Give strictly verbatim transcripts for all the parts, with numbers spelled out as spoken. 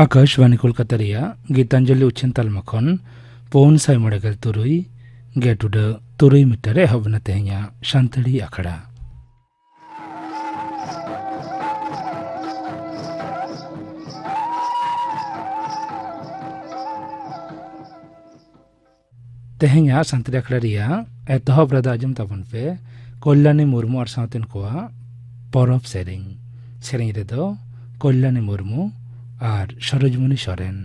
ᱟᱠᱟᱥᱵᱟᱱᱤ ᱠᱳᱞᱠᱟᱛᱟ ᱨᱮᱭᱟᱜ ᱜᱤᱛᱟᱧᱡᱚᱞᱤ ᱩᱪᱷᱟᱹᱱ ᱛᱟᱞᱢᱟ ᱠᱷᱚᱱ ᱯᱩᱱ ᱥᱟᱭ ᱢᱚᱬᱮ ᱜᱮᱞ ᱛᱩᱨᱩᱭ ᱜᱮᱴ ᱩᱰᱟᱹ ᱛᱩᱨᱩᱭ ᱢᱤᱴᱟᱨ ᱨᱮ ᱮᱦᱚᱵ ᱮᱱᱟ ᱛᱮᱦᱮᱧᱟᱜ ᱥᱟᱱᱛᱟᱲᱤ ᱟᱠᱷᱲᱟ᱾ ᱛᱮᱦᱮᱧᱟᱜ ᱥᱟᱱᱛᱟᱲᱤ ᱟᱠᱷᱲᱟ ᱨᱮᱭᱟᱜ ᱮᱛᱚᱦᱚᱵ ᱨᱮᱫᱚ ᱟᱸᱡᱚᱢ ᱛᱟᱵᱚᱱ ᱯᱮ ᱠᱚᱞᱭᱟᱱᱤ ᱢᱩᱨᱢᱩ ᱟᱨ ᱥᱟᱶᱛᱮᱱ ᱠᱚᱣᱟᱜ ᱯᱚᱨᱚᱵᱽ ᱥᱮᱨᱮᱧ᱾ ᱥᱮᱨᱮᱧ ᱨᱮᱫᱚ ᱠᱚᱞᱭᱟᱱᱤ ᱢᱩᱨᱢᱩ ᱟᱨ ᱥᱚᱨᱳᱡᱽᱢᱚᱱᱤ ᱥᱚᱨᱮᱱ᱾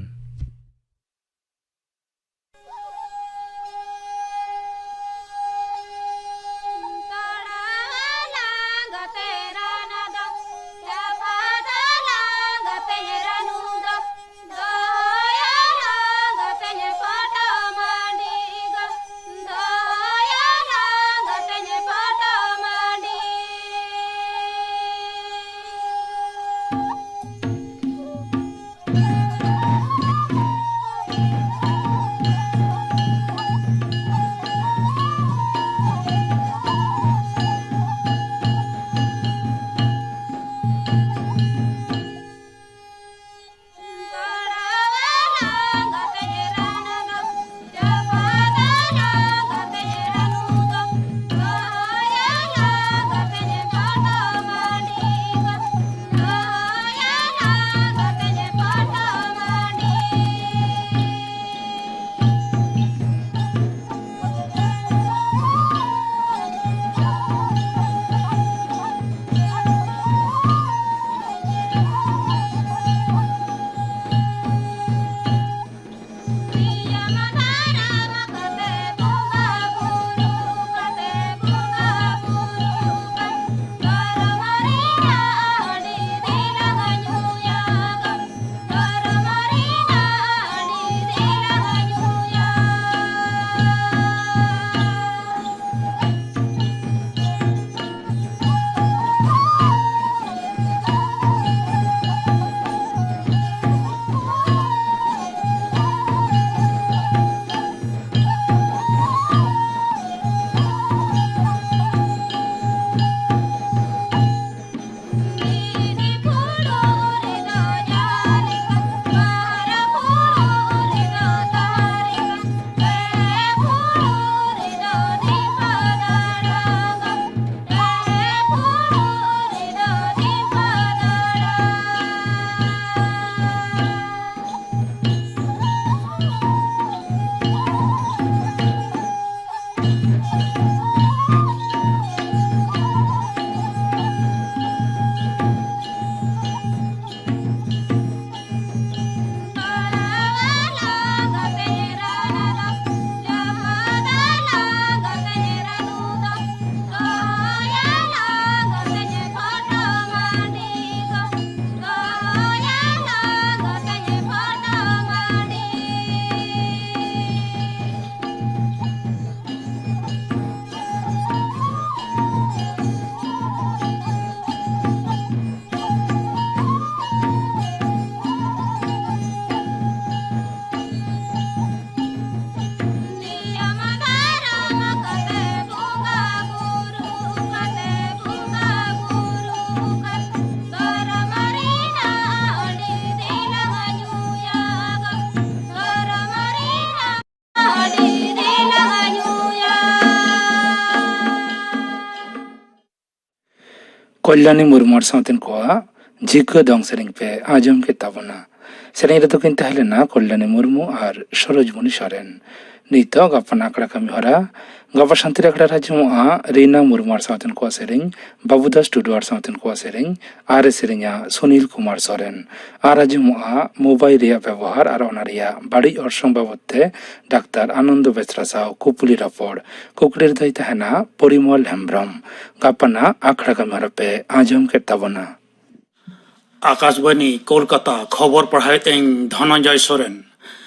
ᱠᱚᱞᱭᱟᱱᱤ ᱢᱩᱨᱢᱩ ᱟᱨ ᱥᱟᱶᱛᱮᱱ ᱠᱚᱣᱟᱜ ᱡᱷᱤᱠᱟᱹ ᱫᱚᱝ ᱥᱮᱨᱮᱧ ᱯᱮ ᱟᱸᱡᱚᱢ ᱠᱮᱫ ᱛᱟᱵᱚᱱᱟ᱾ ᱥᱮᱨᱮᱧ ᱨᱮᱫᱚ ᱠᱤᱱ ᱛᱟᱦᱮᱸ ᱞᱮᱱᱟ ᱠᱚᱞᱭᱟᱱᱤ ᱢᱩᱨᱢᱩ ᱟᱨ ᱥᱚᱨᱳᱡᱽᱢᱚᱱᱤ ᱥᱚᱨᱮᱱ᱾ ᱱᱤᱛᱚᱜ ᱜᱟᱯᱟᱱ ᱟᱠᱷᱲᱟ ᱠᱟᱹᱢᱤ ᱦᱚᱨᱟ᱾ ᱜᱟᱯᱟ ᱥᱟᱱᱛᱤ ᱟᱠᱷᱲᱟ ᱨᱮ ᱟᱸᱡᱚᱢᱚᱜᱼᱟ ᱨᱤᱱᱟ ᱢᱩᱨᱢᱩ ᱟᱨ ᱥᱟᱶᱛᱮᱱ ᱠᱚᱣᱟᱜ ᱥᱮᱨᱮᱧ, ᱵᱟᱵᱩᱫᱟᱥ ᱴᱩᱰᱩ ᱟᱨ ᱥᱟᱶᱛᱮᱱ ᱠᱚᱣᱟᱜ ᱥᱮᱨᱮᱧ, ᱟᱨ ᱮ ᱥᱮᱨᱮᱧᱟ ᱥᱩᱱᱤᱞ ᱠᱩᱢᱟᱨ ᱥᱚᱨᱮᱱ᱾ ᱟᱨ ᱟᱸᱡᱚᱢᱚᱜᱼᱟ ᱢᱳᱵᱟᱭᱤᱞ ᱨᱮᱭᱟᱜ ᱵᱮᱵᱚᱦᱟᱨ ᱟᱨ ᱚᱱᱟ ᱨᱮᱭᱟᱜ ᱵᱟᱹᱲᱤᱡ ᱚᱨᱥᱚᱝ ᱵᱟᱵᱚᱫ ᱛᱮ ᱰᱟᱠᱛᱟᱨ ᱟᱱᱚᱱᱫᱚ ᱵᱮᱥᱨᱟ ᱥᱟᱶ ᱠᱩᱯᱩᱞᱤ ᱨᱚᱯᱚᱲ᱾ ᱠᱩᱠᱞᱤ ᱨᱮᱫᱚᱭ ᱛᱟᱦᱮᱱᱟ ᱯᱚᱨᱤᱢᱚᱞ ᱦᱮᱢᱵᱨᱚᱢ᱾ ᱜᱟᱯᱟᱱᱟᱜ ᱟᱠᱷᱲᱟ ᱠᱟᱹᱢᱤ ᱦᱚᱨᱟ ᱯᱮ ᱟᱸᱡᱚᱢ ᱠᱮᱫ ᱛᱟᱵᱚᱱᱟ᱾ ᱟᱠᱟᱥᱵᱟᱱᱤ ᱠᱳᱞᱠᱟᱛᱟ, ᱠᱷᱚᱵᱚᱨ ᱯᱟᱲᱦᱟᱣᱮᱫ ᱟᱹᱧ ᱫᱷᱚᱱᱚᱱᱡᱚᱭ ᱥᱚᱨᱮᱱ᱾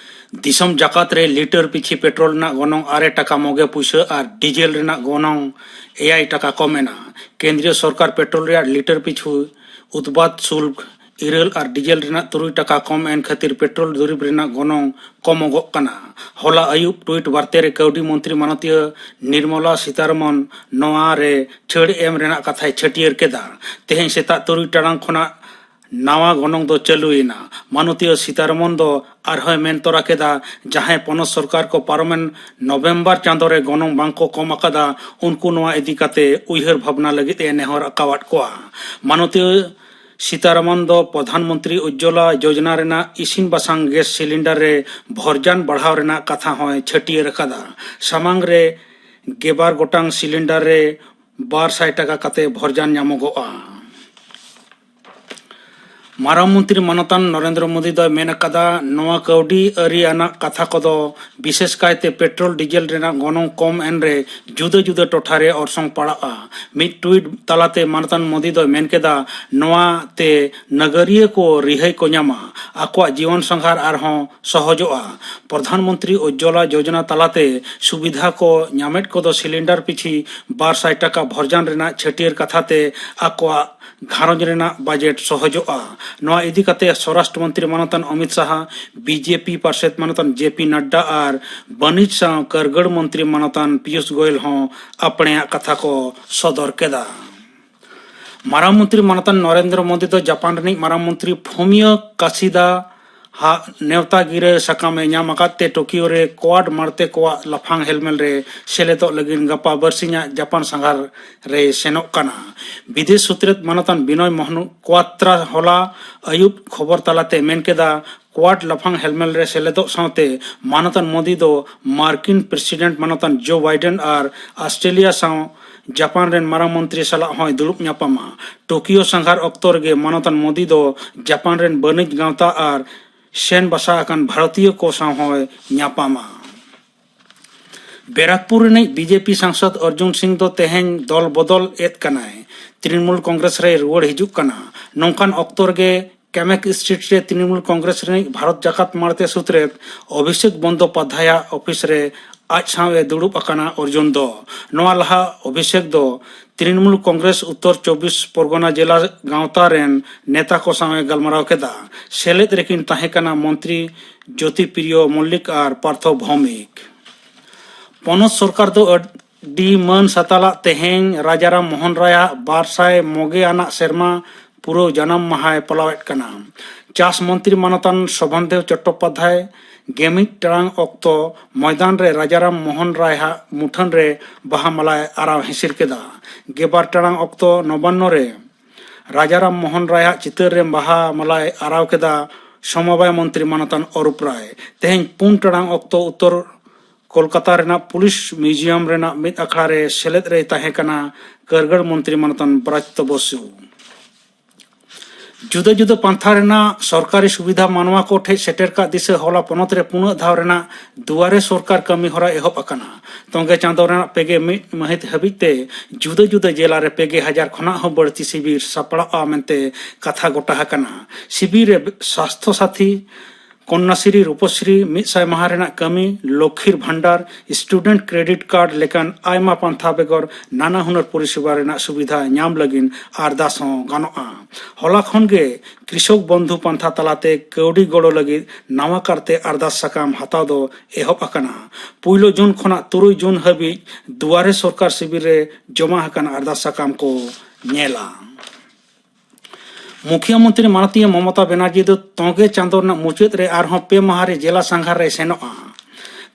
ᱫᱤᱥᱚᱢ ᱡᱟᱠᱟᱛ ᱨᱮ ᱞᱤᱴᱟᱨ ᱯᱤᱪᱷᱤ ᱯᱮᱴᱨᱳᱞ ᱨᱮᱱᱟᱜ ᱜᱚᱱᱚᱝ ᱟᱨᱮ ᱴᱟᱠᱟ ᱢᱚᱜᱮ ᱯᱩᱭᱥᱟᱹ ᱟᱨ ᱰᱤᱡᱮᱞ ᱨᱮᱱᱟᱜ ᱜᱚᱱᱚᱝ ᱮᱭᱟᱭ ᱴᱟᱠᱟ ᱠᱚᱢ ᱮᱱᱟ᱾ ᱠᱮᱱᱫᱨᱤᱭᱚ ᱥᱚᱨᱠᱟᱨ ᱯᱮᱴᱨᱳᱞ ᱨᱮᱭᱟᱜ ᱞᱤᱴᱟᱨ ᱯᱤᱪᱷᱩ ᱩᱛᱯᱟᱫ ᱥᱩᱞᱠ ᱤᱨᱟᱹᱞ ᱟᱨ ᱰᱤᱡᱮᱞ ᱨᱮᱱᱟᱜ ᱛᱩᱨᱩᱭ ᱴᱟᱠᱟ ᱠᱚᱢ ᱮᱱ ᱠᱷᱟᱹᱛᱤᱨ ᱯᱮᱴᱨᱳᱞ ᱫᱩᱨᱤᱵ ᱨᱮᱱᱟᱜ ᱜᱚᱱᱚᱝ ᱠᱚᱢᱚᱜᱚᱜ ᱠᱟᱱᱟ᱾ ᱦᱚᱞᱟ ᱟᱹᱭᱩᱵ ᱴᱩᱭᱤᱴ ᱵᱟᱨᱛᱮ ᱨᱮ ᱠᱟᱹᱣᱰᱤ ᱢᱚᱱᱛᱨᱤ ᱢᱟᱱᱚᱛᱤᱭᱟᱹ ᱱᱤᱨᱢᱚᱞᱟ ᱥᱤᱛᱟᱨᱚᱢᱚᱱ ᱱᱚᱣᱟ ᱨᱮ ᱪᱷᱟᱹᱲ ᱮᱢ ᱨᱮᱱᱟᱜ ᱠᱟᱛᱷᱟᱭ ᱪᱷᱟᱹᱴᱭᱟᱹᱨ ᱠᱮᱫᱟ᱾ ᱛᱮᱦᱮᱧ ᱥᱮᱛᱟᱜ ᱛᱩᱨᱩᱭ ᱴᱟᱲᱟᱝ ᱠᱷᱚᱱᱟᱜ ᱱᱟᱣᱟ ᱜᱚᱱᱚᱝ ᱫᱚ ᱪᱟᱹᱞᱩᱭᱮᱱᱟ᱾ ᱢᱟᱱᱚᱛᱤᱭᱟᱹ ᱥᱤᱛᱟᱨᱚᱢᱚᱱ ᱫᱚ ᱟᱨᱦᱚᱸᱭ ᱢᱮᱱ ᱛᱚᱨᱟ ᱠᱮᱫᱟ, ᱡᱟᱦᱟᱸᱭ ᱯᱚᱱᱚᱛ ᱥᱚᱨᱠᱟᱨ ᱠᱚ ᱯᱟᱨᱚᱢᱮᱱ ᱱᱚᱵᱷᱮᱢᱵᱚᱨ ᱪᱟᱸᱫᱚ ᱨᱮ ᱜᱚᱱᱚᱝ ᱵᱟᱝ ᱠᱚ ᱠᱚᱢ ᱟᱠᱟᱫᱟ, ᱩᱱᱠᱩ ᱱᱚᱣᱟ ᱤᱫᱤ ᱠᱟᱛᱮ ᱩᱭᱦᱟᱹᱨ ᱵᱷᱟᱵᱽᱱᱟ ᱞᱟᱹᱜᱤᱫ ᱮ ᱱᱮᱦᱚᱨ ᱟᱠᱟᱣᱟᱫ ᱠᱚᱣᱟ᱾ ᱢᱟᱱᱚᱛᱤᱭᱟᱹ ᱥᱤᱛᱟᱨᱟᱢᱚᱱ ᱫᱚ ᱯᱨᱚᱫᱷᱟᱱ ᱢᱚᱱᱛᱨᱤ ᱩᱡᱽᱡᱚᱞᱟ ᱡᱳᱡᱽᱱᱟ ᱨᱮᱱᱟᱜ ᱤᱥᱤᱱ ᱵᱟᱥᱟᱝ ᱜᱮᱥ ᱥᱤᱞᱤᱱᱰᱟᱨ ᱨᱮ ᱵᱷᱚᱨᱡᱟᱱ ᱵᱟᱲᱦᱟᱣ ᱨᱮᱱᱟᱜ ᱠᱟᱛᱷᱟ ᱦᱚᱸᱭ ᱪᱷᱟᱹᱴᱭᱟᱹᱨ ᱟᱠᱟᱫᱟ᱾ ᱥᱟᱢᱟᱝ ᱨᱮ ᱜᱮᱞᱵᱟᱨ ᱜᱚᱴᱟᱝ ᱥᱤᱞᱤᱱᱰᱟᱨ ᱨᱮ ᱵᱟᱨ ᱥᱟᱭ ᱴᱟᱠᱟ ᱠᱟᱛᱮ ᱵᱷᱚᱨᱡᱟᱱ ᱧᱟᱢᱚᱜᱚᱜᱼᱟ᱾ ᱢᱟᱨᱟᱝ ᱢᱚᱱᱛᱨᱤ ᱢᱟᱱᱚᱛᱟᱱ ᱱᱚᱨᱮᱱᱫᱨᱚ ᱢᱳᱫᱤ ᱫᱚᱭ ᱢᱮᱱ ᱟᱠᱟᱫᱟ, ᱱᱚᱣᱟ ᱠᱟᱹᱣᱰᱤ ᱟᱹᱨᱤ ᱟᱱᱟᱜ ᱠᱟᱛᱷᱟ ᱠᱚᱫᱚ ᱵᱤᱥᱮᱥ ᱠᱟᱭᱛᱮ ᱯᱮᱴᱨᱳᱞ ᱰᱤᱡᱮᱞ ᱨᱮᱱᱟᱜ ᱜᱚᱱᱚᱝ ᱠᱚᱢ ᱮᱱ ᱨᱮ ᱡᱩᱫᱟᱹ ᱡᱩᱫᱟᱹ ᱴᱚᱴᱷᱟ ᱨᱮ ᱚᱨᱥᱚᱝ ᱯᱟᱲᱟᱜᱼᱟ᱾ ᱢᱤᱫ ᱴᱩᱭᱤᱴ ᱛᱟᱞᱟᱛᱮ ᱢᱟᱱᱚᱛᱟᱱ ᱢᱳᱫᱤ ᱫᱚᱭ ᱢᱮᱱ ᱠᱮᱫᱟ, ᱱᱚᱣᱟ ᱛᱮ ᱱᱟᱜᱟᱨᱤᱭᱟᱹ ᱠᱚ ᱨᱤᱦᱟᱹᱭ ᱠᱚ ᱧᱟᱢᱟ, ᱟᱠᱚᱣᱟᱜ ᱡᱤᱭᱚᱱ ᱥᱟᱸᱜᱷᱟᱨ ᱟᱨᱦᱚᱸ ᱥᱚᱦᱚᱡᱚᱜᱼᱟ᱾ ᱯᱨᱚᱫᱷᱟᱱ ᱢᱚᱱᱛᱨᱤ ᱩᱡᱽᱡᱚᱞᱟ ᱡᱳᱡᱚᱱᱟ ᱛᱟᱞᱟᱛᱮ ᱥᱩᱵᱤᱫᱷᱟ ᱠᱚ ᱧᱟᱢᱮᱫ ᱠᱚᱫᱚ ᱥᱤᱞᱤᱱᱰᱟᱨ ᱯᱤᱪᱷᱤ ᱵᱟᱨ ᱥᱟᱭ ᱴᱟᱠᱟ ᱵᱷᱚᱨᱡᱟᱱ ᱨᱮᱱᱟᱜ ᱪᱷᱟᱹᱴᱭᱟᱹᱨ ᱠᱟᱛᱷᱟ ᱛᱮ ᱟᱠᱚᱣᱟᱜ ᱜᱷᱟᱨᱚᱸᱡᱽ ᱨᱮᱱᱟᱜ ᱵᱟᱡᱮᱴ ᱥᱚᱦᱚᱡᱚᱜᱼᱟ᱾ ᱱᱚᱣᱟ ᱤᱫᱤ ᱠᱟᱛᱮ ᱥᱚᱨᱟᱥᱴᱨᱚ ᱢᱚᱱᱛᱨᱤ ᱢᱟᱱᱚᱛᱟᱱ ᱚᱢᱤᱛ ᱥᱟᱦᱟ, ᱵᱤᱡᱮᱯᱤ ᱯᱟᱨᱥᱮᱛ ᱢᱟᱱᱚᱛᱟᱱ ᱡᱮ ᱯᱤ ᱱᱟᱰᱰᱟ ᱟᱨ ᱵᱟᱹᱱᱤᱡᱽ ᱥᱟᱶ ᱠᱟᱹᱨᱜᱟᱹᱲ ᱢᱚᱱᱛᱨᱤ ᱢᱟᱱᱚᱛᱟᱱ ᱯᱤᱭᱩᱥ ᱜᱳᱭᱮᱞ ᱦᱚᱸ ᱟᱯᱲᱮᱭᱟᱜ ᱠᱟᱛᱷᱟ ᱠᱚ ᱥᱚᱫᱚᱨ ᱠᱮᱫᱟ᱾ ᱢᱟᱨᱟᱝ ᱢᱚᱱᱛᱨᱤ ᱢᱟᱱᱚᱛᱟᱱ ᱱᱚᱨᱮᱱᱫᱨᱚ ᱢᱳᱫᱤ ᱫᱚ ᱡᱟᱯᱟᱱ ᱨᱤᱱᱤᱡ ᱢᱟᱨᱟᱝ ᱢᱚᱱᱛᱨᱤ ᱯᱷᱩᱢᱤᱭᱳ ᱠᱟᱥᱤᱫᱟ ᱦᱟᱜ ᱱᱮᱣᱛᱟ ᱜᱤᱨᱟᱹ ᱥᱟᱠᱟᱢ ᱮ ᱧᱟᱢ ᱟᱠᱟᱫ ᱛᱮ ᱴᱳᱠᱤᱭᱳ ᱨᱮ ᱠᱳᱣᱟᱰ ᱢᱟᱬᱛᱮ ᱠᱚᱣᱟᱜ ᱞᱟᱯᱷᱟᱝ ᱦᱮᱞᱢᱮᱞ ᱨᱮ ᱥᱮᱞᱮᱫᱚᱜ ᱞᱟᱹᱜᱤᱫ ᱜᱟᱯᱟ ᱵᱟᱨᱥᱤᱧᱟᱜ ᱡᱟᱯᱟᱱ ᱥᱟᱸᱜᱷᱟᱨ ᱨᱮ ᱥᱮᱱᱚᱜ ᱠᱟᱱᱟ᱾ ᱵᱤᱫᱮᱥ ᱥᱩᱛᱨᱮᱫ ᱢᱟᱱᱚᱛᱟᱱ ᱵᱤᱱᱚᱭ ᱢᱳᱦᱱ ᱠᱣᱟᱛᱨᱟ ᱦᱚᱞᱟ ᱟᱹᱭᱩᱵ ᱠᱷᱚᱵᱚᱨ ᱛᱟᱞᱟᱛᱮ ᱢᱮᱱ ᱠᱮᱫᱟ, ᱠᱳᱣᱟᱰ ᱞᱟᱯᱷᱟᱝ ᱦᱮᱞᱢᱮᱞ ᱨᱮ ᱥᱮᱞᱮᱫᱚᱜ ᱥᱟᱶᱛᱮ ᱢᱟᱱᱚᱛᱟᱱ ᱢᱳᱫᱤ ᱫᱚ ᱢᱟᱨᱠᱤᱱ ᱯᱨᱮᱥᱤᱰᱮᱱᱴ ᱢᱟᱱᱚᱛᱟᱱ ᱡᱳ ᱵᱟᱭᱰᱮᱱ ᱟᱨ ᱚᱥᱴᱨᱮᱞᱤᱭᱟ ᱥᱟᱶ ᱡᱟᱯᱟᱱ ᱨᱮᱱ ᱢᱟᱨᱟᱝ ᱢᱚᱱᱛᱨᱤ ᱥᱟᱞᱟᱜ ᱦᱚᱸᱭ ᱫᱩᱲᱩᱵ ᱧᱟᱯᱟᱢᱟ᱾ ᱴᱳᱠᱤᱭᱳ ᱥᱟᱸᱜᱷᱟᱨ ᱚᱠᱛᱚ ᱨᱮᱜᱮ ᱢᱟᱱᱚᱛᱟᱱ ᱢᱳᱫᱤ ᱫᱚ ᱡᱟᱯᱟᱱ ᱨᱮᱱ ᱵᱟᱹᱱᱤᱡ ᱜᱟᱶᱛᱟ ᱟᱨ ᱥᱮᱱ ᱵᱟᱥᱟ ᱟᱠᱟᱱ ᱵᱷᱟᱨᱚᱛᱤᱭᱚ ᱠᱚ ᱥᱟᱶ ᱦᱚᱸᱭ ᱧᱟᱯᱟᱢᱟ᱾ ᱵᱮᱨᱟᱠᱯᱩᱨ ᱨᱤᱱᱤᱡ ᱵᱤᱡᱮᱯᱤ ᱥᱟᱝᱥᱚᱫ ᱚᱨᱡᱩᱱ ᱥᱤᱝ ᱫᱚ ᱛᱮᱦᱮᱧ ᱫᱚᱞ ᱵᱚᱫᱚᱞ ᱮᱫ ᱠᱟᱱᱟᱭ᱾ ᱛᱨᱤᱱᱢᱩᱞ ᱠᱚᱝᱜᱨᱮᱥ ᱨᱮᱭ ᱨᱩᱣᱟᱹᱲ ᱦᱤᱡᱩᱜ ᱠᱟᱱᱟ᱾ ᱱᱚᱝᱠᱟᱱ ᱚᱠᱛᱚ ᱨᱮᱜᱮ ᱠᱮᱢᱮᱠ ᱥᱴᱨᱤᱴ ᱨᱮ ᱛᱨᱤᱱᱢᱩᱞ ᱠᱚᱝᱜᱨᱮᱥ ᱨᱤᱱᱤᱡ ᱵᱷᱟᱨᱚᱛ ᱡᱟᱠᱟᱛ ᱢᱟᱬᱛᱮ ᱥᱩᱛᱨᱮᱫ ᱚᱵᱷᱤᱥᱮᱠ ᱵᱚᱱᱫᱳᱯᱟᱫᱷᱭᱟᱭᱟᱜ ᱚᱯᱷᱤᱥ ᱨᱮ ᱟᱡ ᱥᱟᱶ ᱮ ᱫᱩᱲᱩᱵ ᱟᱠᱟᱱᱟ ᱚᱨᱡᱩᱱ ᱫᱚ᱾ ᱱᱚᱣᱟ ᱞᱟᱦᱟ ᱚᱵᱷᱤᱥᱮᱠ ᱫᱚ ᱛᱨᱤᱱᱢᱩᱞ ᱠᱚᱝᱜᱨᱮᱥ ᱩᱛᱛᱚᱨ ᱪᱚᱵᱵᱤᱥ ᱯᱚᱨᱜᱚᱱᱟ ᱡᱮᱞᱟ ᱜᱟᱶᱛᱟ ᱨᱮᱱ ᱱᱮᱛᱟ ᱠᱚ ᱥᱟᱶ ᱮ ᱜᱟᱞᱢᱟᱨᱟᱣ ᱠᱮᱫᱟ᱾ ᱥᱮᱞᱮᱫ ᱨᱮᱠᱤᱱ ᱛᱟᱦᱮᱸ ᱠᱟᱱᱟ ᱢᱚᱱᱛᱨᱤ ᱡᱳᱛᱤᱯᱨᱤᱭᱚ ᱢᱚᱞᱞᱤᱠ ᱟᱨ ᱯᱟᱨᱛᱷᱚ ᱵᱷᱳᱣᱢᱤᱠ᱾ ᱯᱚᱱᱚᱛ ᱥᱚᱨᱠᱟᱨ ᱫᱚ ᱟᱹᱰᱤ ᱢᱟᱹᱱ ᱥᱟᱛᱟᱞᱟᱜ ᱛᱮᱦᱮᱧ ᱨᱟᱡᱟᱨᱟᱢ ᱢᱳᱦᱚᱱ ᱨᱟᱭᱟᱜ ᱵᱟᱨ ᱥᱟᱭ ᱢᱚᱜᱮ ᱟᱱᱟᱜ ᱥᱮᱨᱢᱟ ᱯᱩᱨᱟᱹᱣ ᱡᱟᱱᱟᱢ ᱢᱟᱦᱟᱭ ᱯᱟᱞᱟᱣᱮᱫ ᱠᱟᱱᱟ᱾ ᱪᱟᱥ ᱢᱚᱱᱛᱨᱤ ᱢᱟᱱᱚᱛᱟᱱ ᱥᱳᱵᱷᱚᱱᱫᱮᱣ ᱪᱚᱴᱴᱳᱯᱟᱫᱽᱫᱷᱟᱭ ᱜᱮᱢᱤᱫ ᱴᱟᱲᱟᱝ ᱚᱠᱛᱚ ᱢᱚᱭᱫᱟᱱ ᱨᱮ ᱨᱟᱡᱟᱨᱟᱢ ᱢᱳᱦᱚᱱ ᱨᱟᱭ ᱦᱟᱜ ᱢᱩᱴᱷᱟᱹᱱ ᱨᱮ ᱵᱟᱦᱟ ᱢᱟᱞᱟᱭ ᱟᱨᱟᱣ ᱦᱤᱥᱤᱨ ᱠᱮᱫᱟ᱾ ᱜᱮᱞᱵᱟᱨ ᱴᱟᱲᱟᱝ ᱚᱠᱛᱚ ᱱᱚᱵᱟᱱᱱᱚ ᱨᱮ ᱨᱟᱡᱟᱨᱟᱢ ᱢᱳᱦᱚᱱ ᱨᱟᱭ ᱦᱟᱜ ᱪᱤᱛᱟᱹᱨ ᱨᱮ ᱵᱟᱦᱟ ᱢᱟᱞᱟᱭ ᱟᱨᱟᱣ ᱠᱮᱫᱟ ᱥᱚᱢᱚᱵᱟᱭ ᱢᱚᱱᱛᱨᱤ ᱢᱟᱱᱚᱛᱟᱱ ᱚᱨᱩᱯ ᱨᱟᱭ᱾ ᱛᱮᱦᱮᱧ ᱯᱩᱱ ᱴᱟᱲᱟᱝ ᱚᱠᱛᱚ ᱩᱛᱛᱚᱨ ᱠᱳᱞᱠᱟᱛᱟ ᱨᱮᱱᱟᱜ ᱯᱩᱞᱤᱥ ᱢᱤᱣᱡᱤᱭᱟᱢ ᱨᱮᱱᱟᱜ ᱢᱤᱫ ᱟᱠᱷᱲᱟ ᱨᱮ ᱥᱮᱞᱮᱫ ᱨᱮᱭ ᱛᱟᱦᱮᱸ ᱠᱟᱱᱟ ᱠᱟᱹᱨᱜᱟᱹᱲ ᱢᱚᱱᱛᱨᱤ ᱢᱟᱱᱚᱛᱟᱱ ᱵᱨᱟᱛᱭᱚ ᱵᱚᱥᱩ᱾ ᱡᱩᱫᱟᱹ ᱡᱩᱫᱟᱹ ᱯᱟᱱᱛᱷᱟ ᱨᱮᱱᱟᱜ ᱥᱚᱨᱠᱟᱨᱤ ᱥᱩᱵᱤᱫᱷᱟ ᱢᱟᱱᱣᱟ ᱠᱚ ᱴᱷᱮᱱ ᱥᱮᱴᱮᱨ ᱠᱟᱜ ᱫᱤᱥᱟᱹ ᱦᱚᱞᱟ ᱯᱚᱱᱚᱛ ᱨᱮ ᱯᱩᱱᱟᱹᱜ ᱫᱷᱟᱣ ᱨᱮᱱᱟᱜ ᱫᱩᱣᱟᱨᱮ ᱥᱚᱨᱠᱟᱨ ᱠᱟᱹᱢᱤ ᱦᱚᱨᱟ ᱮᱦᱚᱵ ᱟᱠᱟᱱᱟ᱾ ᱛᱚᱸᱜᱮ ᱪᱟᱸᱫᱚ ᱨᱮᱱᱟᱜ ᱯᱮᱜᱮ ᱢᱤᱫ ᱢᱟᱹᱦᱤᱛ ᱦᱟᱹᱵᱤᱡ ᱛᱮ ᱡᱩᱫᱟᱹ ᱡᱩᱫᱟᱹ ᱡᱮᱞᱟ ᱨᱮ ᱯᱮᱜᱮ ᱦᱟᱡᱟᱨ ᱠᱷᱚᱱᱟᱜ ᱦᱚᱸ ᱵᱟᱹᱲᱛᱤ ᱥᱤᱵᱤᱨ ᱥᱟᱯᱲᱟᱣᱜᱼᱟ ᱢᱮᱱᱛᱮ ᱠᱟᱛᱷᱟ ᱜᱚᱴᱟ ᱟᱠᱟᱱᱟ᱾ ᱥᱤᱵᱤᱨ ᱨᱮ ᱥᱟᱥᱛᱷᱚ ᱥᱟᱛᱷᱤ, ᱠᱚᱱᱱᱟᱥᱨᱤ, ᱨᱩᱯᱚᱥᱨᱤ ᱢᱤᱫ ᱥᱟᱭ ᱢᱟᱦᱟ ᱨᱮᱱᱟᱜ ᱠᱟᱹᱢᱤ, ᱞᱚᱠᱠᱷᱤᱨ ᱵᱷᱟᱱᱰᱟᱨ, ᱥᱴᱩᱰᱮᱱᱴ ᱠᱨᱮᱰᱤᱴ ᱠᱟᱨᱰ ᱞᱮᱠᱟᱱ ᱟᱭᱢᱟ ᱯᱟᱱᱛᱷᱟ ᱵᱮᱜᱚᱨ ᱱᱟᱱᱟ ᱦᱩᱱᱟᱹᱨ ᱯᱚᱨᱤᱥᱮᱵᱟ ᱨᱮᱱᱟᱜ ᱥᱩᱵᱤᱫᱷᱟ ᱧᱟᱢ ᱞᱟᱹᱜᱤᱫ ᱟᱨᱫᱟᱥ ᱦᱚᱸ ᱜᱟᱱᱚᱜᱼᱟ᱾ ᱦᱚᱞᱟ ᱠᱷᱚᱱ ᱜᱮ ᱠᱨᱤᱥᱚᱠ ᱵᱚᱱᱫᱷᱩ ᱯᱟᱱᱛᱷᱟ ᱛᱟᱞᱟᱛᱮ ᱠᱟᱹᱣᱰᱤ ᱜᱚᱲᱚ ᱞᱟᱹᱜᱤᱫ ᱱᱟᱣᱟ ᱠᱟᱨᱛᱮ ᱟᱨᱫᱟᱥ ᱥᱟᱠᱟᱢ ᱦᱟᱛᱟᱣ ᱫᱚ ᱮᱦᱚᱵ ᱟᱠᱟᱱᱟ᱾ ᱯᱩᱭᱞᱩ ᱡᱩᱱ ᱠᱷᱚᱱᱟᱜ ᱛᱩᱨᱩᱭ ᱡᱩᱱ ᱦᱟᱹᱵᱤᱡ ᱫᱩᱣᱟᱨᱮ ᱥᱚᱨᱠᱟᱨ ᱥᱤᱵᱤᱨ ᱨᱮ ᱡᱚᱢᱟ ᱟᱠᱟᱱ ᱟᱨᱫᱟᱥ ᱥᱟᱠᱟᱢ ᱠᱚ ᱧᱮᱞᱟ᱾ ᱢᱩᱠᱷᱤᱭᱟᱹ ᱢᱚᱱᱛᱨᱤ ᱢᱟᱱᱚᱛᱤᱭᱟᱹ ᱢᱚᱢᱚᱛᱟ ᱵᱮᱱᱟᱨᱡᱤ ᱫᱚ ᱛᱚᱸᱜᱮ ᱪᱟᱸᱫᱚ ᱨᱮᱱᱟᱜ ᱢᱩᱪᱟᱹᱫ ᱨᱮ ᱟᱨᱦᱚᱸ ᱯᱮ ᱢᱟᱦᱟ ᱨᱮ ᱡᱮᱞᱟ ᱥᱟᱸᱜᱷᱟᱨ ᱨᱮᱭ ᱥᱮᱱᱚᱜᱼᱟ᱾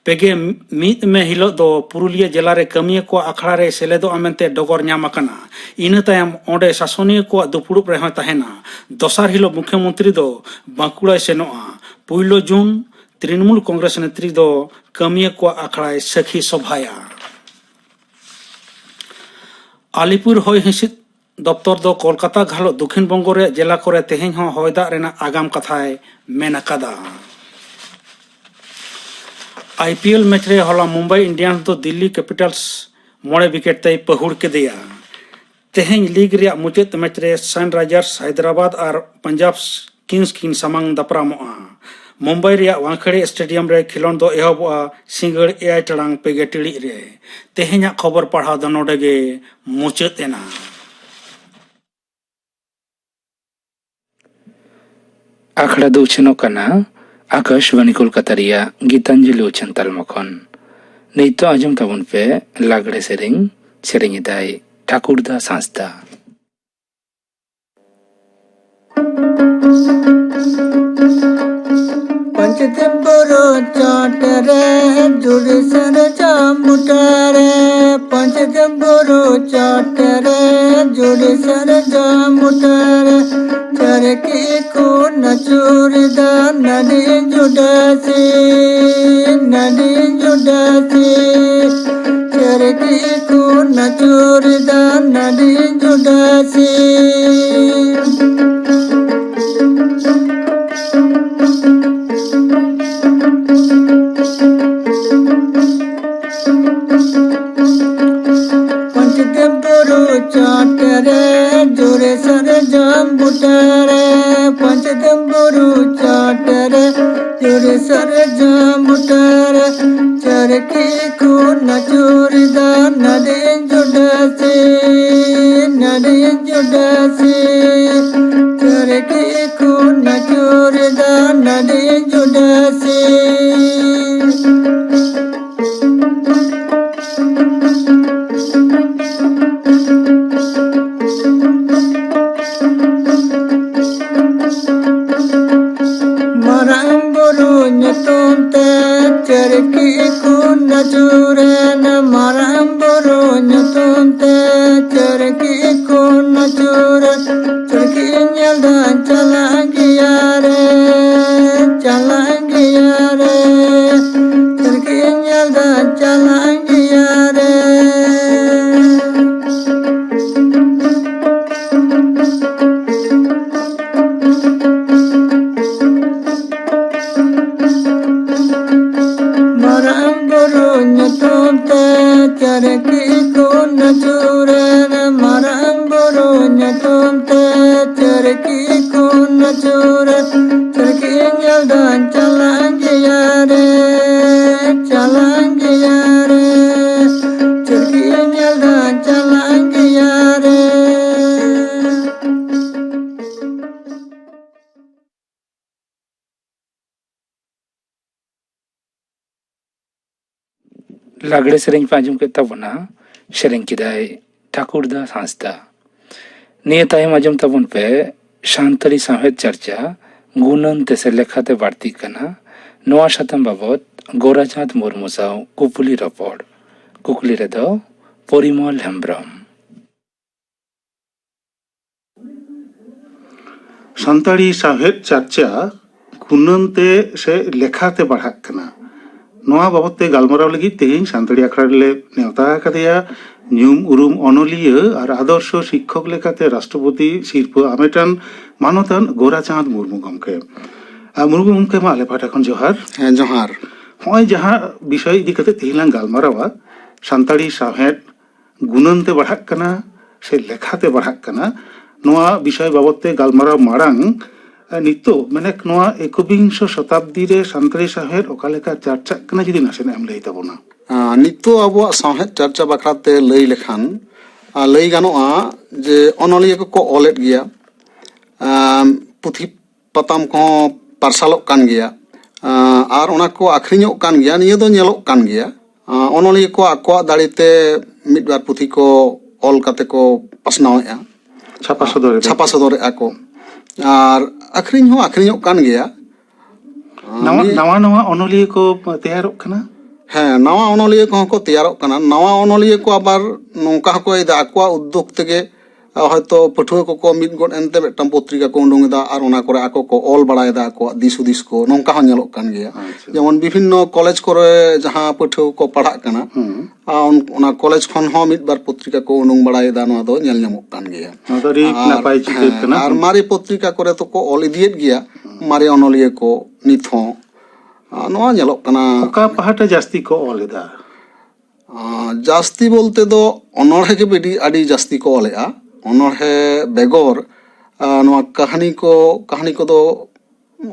ᱯᱮᱜᱮ ᱢᱤᱫ ᱢᱮ ᱦᱤᱞᱳᱜ ᱫᱚ ᱯᱩᱨᱩᱞᱤᱭᱟᱹ ᱡᱮᱞᱟ ᱨᱮ ᱠᱟᱹᱢᱤᱭᱟᱹ ᱠᱚᱣᱟᱜ ᱟᱠᱷᱲᱟ ᱨᱮ ᱥᱮᱞᱮᱫᱚᱜᱼᱟ ᱢᱮᱱᱛᱮ ᱰᱚᱜᱚᱨ ᱧᱟᱢ ᱟᱠᱟᱱᱟ᱾ ᱤᱱᱟᱹ ᱛᱟᱭᱚᱢ ᱚᱸᱰᱮ ᱥᱟᱥᱚᱱᱤᱭᱟᱹ ᱠᱚᱣᱟᱜ ᱫᱩᱯᱲᱩᱵ ᱨᱮᱦᱚᱸᱭ ᱛᱟᱦᱮᱱᱟ᱾ ᱫᱚᱥᱟᱨ ᱦᱤᱞᱳᱜ ᱢᱩᱠᱷᱭᱚᱢᱚᱱᱛᱨᱤ ᱫᱚ ᱵᱟᱸᱠᱩᱲᱟᱭ ᱥᱮᱱᱚᱜᱼᱟ᱾ ᱯᱩᱭᱞᱩ ᱡᱩᱱ ᱛᱨᱤᱱᱢᱩᱞ ᱠᱚᱝᱜᱨᱮᱥ ᱱᱮᱛᱨᱤ ᱫᱚ ᱠᱟᱹᱢᱤᱭᱟᱹ ᱠᱚᱣᱟᱜ ᱟᱠᱷᱲᱟᱭ ᱥᱟᱹᱠᱷᱤ ᱥᱚᱵᱷᱟᱭᱟ᱾ ᱟᱞᱤᱯᱩᱨ ᱦᱚᱭ ᱦᱤᱸᱥᱤᱫ ᱫᱚᱯᱛᱚᱨ ᱫᱚ ᱠᱳᱞᱠᱟᱛᱟ ᱜᱷᱟᱞᱚᱜ ᱫᱚᱠᱷᱤᱱ ᱵᱚᱝᱜᱚ ᱨᱮᱭᱟᱜ ᱡᱮᱞᱟ ᱠᱚᱨᱮ ᱛᱮᱦᱮᱧ ᱦᱚᱸ ᱦᱚᱭ ᱫᱟᱜ ᱨᱮᱱᱟᱜ ᱟᱜᱟᱢ ᱠᱟᱛᱷᱟᱭ ᱢᱮᱱ ᱟᱠᱟᱫᱟ᱾ ᱟᱭ ᱯᱤ ᱮᱞ ᱢᱮᱪ ᱨᱮ ᱦᱚᱞᱟ ᱢᱩᱢᱵᱟᱭ ᱤᱱᱰᱤᱭᱟᱱᱥ ᱫᱚ ᱫᱤᱞᱞᱤ ᱠᱮᱯᱤᱴᱟᱞᱥ ᱢᱚᱬᱮ ᱣᱤᱠᱮᱴ ᱛᱮᱭ ᱯᱟᱹᱦᱩᱲ ᱠᱮᱫᱮᱭᱟ᱾ ᱛᱮᱦᱮᱧ ᱞᱤᱜᱽ ᱨᱮᱭᱟᱜ ᱢᱩᱪᱟᱹᱫ ᱢᱮᱪ ᱨᱮ ᱥᱟᱱᱨᱟᱭᱡᱟᱨᱥ ᱦᱟᱭᱫᱨᱟᱵᱟᱫᱽ ᱟᱨ ᱯᱟᱧᱡᱟᱵᱽ ᱠᱤᱝᱥ ᱠᱤᱱ ᱥᱟᱢᱟᱝ ᱫᱟᱯᱨᱟᱢᱚᱜᱼᱟ᱾ ᱢᱩᱢᱵᱟᱭ ᱨᱮᱭᱟᱜ ᱣᱟᱝᱠᱷᱮᱲᱮ ᱥᱴᱮᱰᱤᱭᱟᱢ ᱨᱮ ᱠᱷᱮᱞᱚᱸᱰ ᱫᱚ ᱮᱦᱚᱵᱚᱜᱼᱟ ᱥᱤᱸᱜᱟᱹᱲ ᱮᱭᱟᱭ ᱴᱟᱲᱟᱝ ᱯᱮᱜᱮ ᱴᱤᱲᱤᱡ ᱨᱮ᱾ ᱛᱮᱦᱮᱧᱟᱜ ᱠᱷᱚᱵᱚᱨ ᱯᱟᱲᱦᱟᱣ ᱫᱚ ᱱᱚᱰᱮ ᱜᱮ ᱢᱩᱪᱟᱹᱫ ᱮᱱᱟ᱾ ᱟᱠᱷᱲᱟ ᱫᱚ ᱩᱪᱷᱟᱹᱱᱚᱜ ᱠᱟᱱᱟ ᱟᱠᱟᱥᱵᱟᱱᱤ ᱠᱳᱞᱠᱟᱛᱟ ᱨᱮᱭᱟᱜ ᱜᱤᱛᱟᱧᱡᱚᱞᱤ ᱩᱪᱷᱟᱹᱱ ᱛᱟᱞᱢᱟ ᱠᱷᱚᱱ᱾ ᱱᱤᱛᱚᱜ ᱟᱸᱡᱚᱢ ᱛᱟᱵᱚᱱ ᱯᱮ ᱞᱟᱜᱽᱲᱮ ᱥᱮᱨᱮᱧ᱾ ᱥᱮᱨᱮᱧ ᱮᱫᱟᱭ ᱴᱷᱟᱠᱩᱨ ᱫᱟᱥ ᱦᱟᱸᱥᱫᱟ᱾ ᱯᱟᱧᱪᱮᱛ ᱵᱩᱨᱩ ᱪᱚᱴ ᱨᱮ ᱡᱩᱲᱤ ᱥᱟᱨᱡᱚᱢ ᱵᱩᱴᱟᱹ ᱨᱮ ᱪᱮᱛᱟᱱ ᱵᱩᱨᱩ ᱪᱚᱴ ᱨᱮ ᱡᱩᱨᱤ ᱥᱟᱨᱡᱚᱢ ᱵᱩᱴᱟᱹ ᱨᱮ ᱪᱟᱹᱨᱠᱤ ᱠᱚ ᱱᱟᱹᱪᱩᱨ ᱫᱟ ᱱᱟᱹᱰᱤ ᱡᱩᱰᱟᱹᱥᱤ, ᱱᱟᱹᱰᱤ ᱡᱩᱰᱟᱹᱥᱤ᱾ ᱪᱟᱹᱨᱠᱤ ᱠᱚ ᱱᱟᱹᱪᱩᱨ ᱫᱟ ᱱᱟᱹᱰᱤ ᱡᱩᱰᱟᱹᱥᱤ᱾ ᱯᱟᱸᱪ ᱫᱮᱵ ᱵᱩᱨᱩ ᱪᱚᱴ ᱨᱮ ᱡᱩᱨᱤ ᱥᱟᱨᱡᱚᱢ ᱵᱩᱴᱟᱹ ᱨᱮ, ᱯᱟᱸᱪ ᱫᱮᱵ ᱵᱩᱨᱩ ᱪᱚᱴ ᱨᱮ ᱡᱩᱨᱤ ᱥᱟᱨᱡᱚᱢ ᱵᱩᱴᱟᱹ ᱨᱮ ᱪᱟᱹᱨᱠᱤ ᱠᱚ ᱱᱟᱹᱪᱩᱨ ᱫᱟ ᱱᱟᱹᱰᱤ ᱡᱩᱰᱟᱹᱥᱤ, ᱱᱟᱹᱰᱤ ᱡᱩᱰᱟᱹᱥᱤ᱾ ᱪᱟᱹᱨᱠᱤ ᱠᱚ ᱱᱟᱹᱪᱩᱨ ᱫᱟ ᱱᱟᱹᱰᱤ ᱡᱩᱰᱟᱹᱥᱤ᱾ ᱢᱟᱨᱟᱝ ᱵᱩᱨᱩ ᱧᱩᱛᱩᱢ ᱛᱮ ᱪᱟᱹᱨᱠᱤ ᱠᱚ ᱱᱟᱹᱪᱩᱨᱮᱱ, ᱢᱟᱨᱟᱝ ᱵᱩᱨᱩ ᱧᱩᱛᱩᱢ ᱛᱮ ᱪᱟᱹᱨᱠᱤ ᱠᱚ ᱱᱟᱹᱪᱩᱨᱮᱱ᱾ ᱪᱟᱹᱨᱠᱤ ᱧᱮᱞ ᱫᱚ ᱪᱟᱞᱟᱜ ᱜᱮᱭᱟ ᱨᱮ, ᱪᱟᱞᱟᱜ ᱜᱮᱭᱟ ᱨᱮ᱾ ᱪᱟᱹᱨᱠᱤ ᱧᱮᱞ ᱫᱚ ᱪᱟᱞᱟᱜ ᱜᱮᱭᱟ ᱨᱮ᱾ ᱢᱟᱨᱟᱝ ᱵᱩᱨᱩ ᱧᱩᱛᱩᱢ ᱛᱮ ᱪᱟᱹᱨᱠᱤ ᱠᱚ ᱱᱟᱹᱪᱩᱨᱮᱱ, ᱢᱟᱨᱟᱝ ᱵᱩᱨᱩ ᱧᱩᱛᱩᱢ ᱛᱮ ᱪᱟᱹᱨᱠᱤ ᱠᱚ ᱱᱟᱹᱪᱩᱨᱮᱱ᱾ ᱪᱟᱹᱨᱠᱤ ᱧᱮᱞ ᱫᱚᱧ ᱪᱟᱞᱟᱜ ᱜᱮᱭᱟ ᱨᱮ, ᱪᱟᱞᱟᱜ ᱜᱮᱭᱟ ᱨᱮ᱾ ᱪᱟᱹᱨᱠᱤ ᱧᱮᱞ ᱫᱚᱧ ᱪᱟᱞᱟᱜ ᱜᱮᱭᱟ ᱨᱮ᱾ ᱞᱟᱜᱽᱲᱮ ᱥᱮᱨᱮᱧ ᱯᱮ ᱟᱸᱡᱚᱢ ᱠᱮᱫ ᱛᱟᱵᱚᱱᱟ, ᱥᱮᱨᱮᱧ ᱠᱮᱫᱟᱭ ᱴᱷᱟᱹᱠᱩᱨ ᱫᱟᱥ ᱦᱟᱸᱥᱫᱟ᱾ ᱱᱤᱭᱟᱹ ᱛᱟᱭᱚᱢ ᱟᱸᱡᱚᱢ ᱛᱟᱵᱚᱱ ᱯᱮ ᱥᱟᱱᱛᱟᱲᱤ ᱥᱟᱶᱦᱮᱫ ᱪᱟᱨᱪᱟ ᱜᱩᱱᱟᱹᱱ ᱛᱮ ᱥᱮ ᱞᱮᱠᱷᱟᱛᱮ ᱵᱟᱹᱲᱛᱤᱜ ᱠᱟᱱᱟ, ᱱᱚᱣᱟ ᱥᱟᱛᱟᱢ ᱵᱟᱵᱚᱛ ᱜᱳᱨᱟᱪᱟᱸᱫᱽ ᱢᱩᱨᱢᱩ ᱥᱟᱶ ᱠᱩᱯᱩᱞᱤ ᱨᱚᱯᱚᱲ᱾ ᱠᱩᱠᱞᱤ ᱨᱮᱫᱚ ᱯᱚᱨᱤᱢᱚᱞ ᱦᱮᱢᱵᱨᱚᱢ᱾ ᱥᱟᱱᱛᱟᱲᱤ ᱥᱟᱶᱦᱮᱫ ᱪᱟᱨᱪᱟ ᱜᱩᱱᱟᱹᱱ ᱛᱮ ᱥᱮ ᱞᱮᱠᱷᱟ ᱛᱮ ᱵᱟᱲᱦᱟᱜ ᱠᱟᱱᱟ, ᱱᱚᱣᱟ ᱵᱟᱵᱚᱫ ᱛᱮ ᱜᱟᱞᱢᱟᱨᱟᱣ ᱞᱟᱹᱜᱤᱫ ᱛᱮᱦᱮᱧ ᱥᱟᱱᱛᱟᱲᱤ ᱟᱠᱷᱲᱟ ᱨᱮᱞᱮ ᱱᱮᱣᱛᱟ ᱟᱠᱟᱫᱮᱭᱟ ᱧᱩᱢ ᱩᱨᱩᱢ ᱚᱱᱚᱞᱤᱭᱟᱹ ᱟᱨ ᱟᱫᱚᱨᱥᱚ ᱥᱤᱠᱠᱷᱚᱠ ᱞᱮᱠᱟᱛᱮ ᱨᱟᱥᱴᱨᱚᱯᱚᱛᱤ ᱥᱤᱨᱯᱟᱹ ᱟᱢᱮᱴᱟᱱ ᱢᱟᱱᱚᱛᱟᱱ ᱜᱳᱨᱟᱪᱟᱸᱫᱽ ᱢᱩᱨᱢᱩ ᱜᱚᱢᱠᱮ᱾ ᱟᱨ ᱢᱩᱨᱢᱩ ᱜᱚᱢᱠᱮ, ᱢᱟ ᱟᱞᱮ ᱯᱟᱦᱴᱟ ᱠᱷᱚᱱ ᱡᱚᱦᱟᱨ᱾ ᱦᱮᱸ, ᱡᱚᱦᱟᱨ᱾ ᱱᱚᱜᱼᱚᱭ ᱡᱟᱦᱟᱸ ᱵᱤᱥᱚᱭ ᱤᱫᱤ ᱠᱟᱛᱮ ᱛᱮᱦᱮᱧ ᱞᱟᱝ ᱜᱟᱞᱢᱟᱨᱟᱣᱟ, ᱥᱟᱱᱛᱟᱲᱤ ᱥᱟᱶᱦᱮᱫ ᱜᱩᱱᱟᱹᱱ ᱛᱮ ᱵᱟᱲᱦᱟᱜ ᱠᱟᱱᱟ ᱥᱮ ᱞᱮᱠᱷᱟ ᱛᱮ ᱵᱟᱲᱦᱟᱜ ᱠᱟᱱᱟ, ᱱᱚᱣᱟ ᱵᱤᱥᱚᱭ ᱵᱟᱵᱚᱫ ᱛᱮ ᱜᱟᱞᱢᱟᱨᱟᱣ ᱢᱟᱲᱟᱝ, ᱮ, ᱱᱤᱛᱚᱜ, ᱢᱟᱱᱮ, ᱱᱚᱣᱟ ᱮᱠᱵᱤᱝᱥᱚ ᱥᱚᱛᱟᱵᱫᱤ ᱨᱮ ᱥᱟᱱᱛᱟᱲᱤ ᱥᱟᱶᱦᱮᱫ ᱚᱠᱟ ᱞᱮᱠᱟ ᱪᱟᱨᱪᱟᱜ ᱠᱟᱱᱟ, ᱡᱩᱫᱤ ᱱᱟᱥᱮᱱᱟᱜ ᱮᱢ ᱞᱟᱹᱭ ᱛᱟᱵᱚᱱᱟ᱾ ᱟᱸ, ᱱᱤᱛᱚᱜ ᱟᱵᱚᱣᱟᱜ ᱥᱟᱶᱦᱮᱫ ᱪᱟᱨᱪᱟ ᱵᱟᱠᱷᱨᱟ ᱛᱮ ᱞᱟᱹᱭ ᱞᱮᱠᱷᱟᱱ, ᱟᱸ, ᱞᱟᱹᱭ ᱜᱟᱱᱚᱜᱼᱟ ᱡᱮ ᱚᱱᱚᱞᱤᱭᱟᱹ ᱠᱚᱠᱚ ᱚᱞᱮᱫ ᱜᱮᱭᱟ, ᱟᱸ, ᱯᱩᱛᱷᱤ ᱯᱟᱛᱟᱢ ᱠᱚᱦᱚᱸ ᱯᱟᱨᱥᱟᱞᱚᱜ ᱠᱟᱱ ᱜᱮᱭᱟ, ᱟᱸ, ᱟᱨ ᱚᱱᱟ ᱠᱚ ᱟᱠᱷᱨᱤᱧᱚᱜ ᱠᱟᱱ ᱜᱮᱭᱟ, ᱱᱤᱭᱟᱹ ᱫᱚ ᱧᱮᱞᱚᱜ ᱠᱟᱱ ᱜᱮᱭᱟ᱾ ᱟᱸ, ᱚᱱᱚᱞᱤᱭᱟᱹ ᱠᱚ ᱟᱠᱚᱣᱟᱜ ᱫᱟᱲᱮ ᱛᱮ ᱢᱤᱫ ᱵᱟᱨ ᱯᱩᱛᱷᱤ ᱠᱚ ᱚᱞ ᱠᱟᱛᱮ ᱠᱚ ᱯᱟᱥᱱᱟᱣᱮᱫᱼᱟ, ᱪᱷᱟᱯᱟ ᱥᱚᱫᱚᱨᱮᱫᱟ᱾ ᱪᱷᱟᱯᱟ ᱥᱚᱫᱚᱨᱮᱫᱼᱟ ᱠᱚ, ᱟᱨ ᱟᱠᱷᱨᱤᱧ ᱦᱚᱸ ᱟᱠᱷᱨᱤᱧᱚᱜ ᱠᱟᱱ ᱜᱮᱭᱟ᱾ ᱱᱟᱣᱟ, ᱢᱤᱫ ᱱᱟᱣᱟ ᱱᱟᱣᱟ ᱚᱱᱚᱞᱤᱭᱟᱹ ᱠᱚ ᱛᱮᱭᱟᱨᱚᱜ ᱠᱟᱱᱟ᱾ ᱦᱮᱸ, ᱱᱟᱣᱟ ᱚᱱᱚᱞᱤᱭᱟᱹ ᱠᱚᱦᱚᱸ ᱠᱚ ᱛᱮᱭᱟᱨᱚᱜ ᱠᱟᱱᱟ᱾ ᱱᱟᱣᱟ ᱚᱱᱚᱞᱤᱭᱟᱹ ᱠᱚ ᱟᱵᱟᱨ ᱱᱚᱝᱠᱟ ᱦᱚᱸᱠᱚ ᱞᱟᱹᱭᱫᱟ, ᱟᱠᱚᱣᱟᱜ ᱩᱫᱽᱫᱳᱜᱽ ᱛᱮᱜᱮ, ᱟ, ᱦᱚᱭᱛᱳ ᱯᱟᱹᱴᱷᱩᱣᱟᱹ ᱠᱚᱠᱚ ᱢᱤᱫ ᱜᱚᱫ ᱮᱱᱛᱮ ᱢᱤᱫᱴᱟᱝ ᱯᱚᱛᱨᱤᱠᱟ ᱠᱚ ᱩᱰᱩᱝ ᱮᱫᱟ ᱟᱨ ᱚᱱᱟ ᱠᱚᱨᱮ ᱟᱠᱚ ᱠᱚ ᱚᱞ ᱵᱟᱲᱟᱭᱮᱫᱟ ᱟᱠᱚᱣᱟᱜ ᱫᱤᱥ ᱦᱩᱫᱤᱥ ᱠᱚ, ᱱᱚᱝᱠᱟ ᱦᱚᱸ ᱧᱮᱞᱚᱜ ᱠᱟᱱ ᱜᱮᱭᱟ᱾ ᱟᱪᱪᱷᱟ᱾ ᱡᱮᱢᱚᱱ ᱵᱤᱵᱷᱤᱱᱱᱚ ᱠᱚᱞᱮᱡᱽ ᱠᱚᱨᱮ ᱡᱟᱦᱟᱸ ᱯᱟᱹᱴᱷᱩᱣᱟᱹ ᱠᱚ ᱯᱟᱲᱦᱟᱜ ᱠᱟᱱᱟ, ᱦᱩᱸ᱾ ᱟ, ᱚᱱ-, ᱚᱱᱟ ᱠᱚᱞᱮᱡᱽ ᱠᱷᱚᱱ ᱦᱚᱸ ᱢᱤᱫ ᱵᱟᱨ ᱯᱚᱛᱨᱤᱠᱟ ᱠᱚ ᱩᱰᱩᱝ ᱵᱟᱲᱟᱭᱮᱫᱟ, ᱱᱚᱣᱟ ᱫᱚ ᱧᱮᱞ ᱧᱟᱢᱚᱜ ᱠᱟᱱ ᱜᱮᱭᱟ᱾ ᱱᱚᱣᱟ ᱫᱚ ᱟᱹᱰᱤ ᱟᱨ, ᱱᱟᱯᱟᱭ ᱪᱤᱛᱟᱹᱨ ᱦᱮᱸ, ᱠᱟᱱᱟ᱾ ᱟᱨ ᱢᱟᱨᱮ ᱯᱚᱛᱨᱤᱠᱟ ᱠᱚᱨᱮ ᱫᱚᱠᱚ ᱚᱞ ᱤᱫᱤᱭᱮᱫ ᱜᱮᱭᱟ, ᱢᱟᱨᱮ ᱚᱱᱚᱞᱤᱭᱟᱹ ᱠᱚ ᱱᱤᱛ ᱦᱚᱸ᱾ ᱟ, ᱱᱚᱣᱟ ᱧᱮᱞᱚᱜ ᱠᱟᱱᱟ᱾ ᱚᱠᱟ ᱯᱟᱦᱴᱟ ᱡᱟᱹᱥᱛᱤ ᱠᱚ ᱚᱞ ᱮᱫᱟ? ᱟ, ᱡᱟᱹᱥᱛᱤ ᱵᱚᱞᱛᱮ ᱫᱚ ᱚᱱᱚᱬᱦᱮ ᱜᱮ ᱟᱹᱰᱤ, ᱟᱹᱰᱤ ᱡᱟᱹᱥᱛᱤ ᱠᱚ ᱚᱞᱮᱜᱼᱟ᱾ ᱚᱱᱚᱬᱦᱮ ᱵᱮᱜᱚᱨ, ᱟ, ᱱᱚᱣᱟ ᱠᱟᱹᱦᱱᱤ ᱠᱚ, ᱠᱟᱹᱦᱱᱤ ᱠᱚᱫᱚ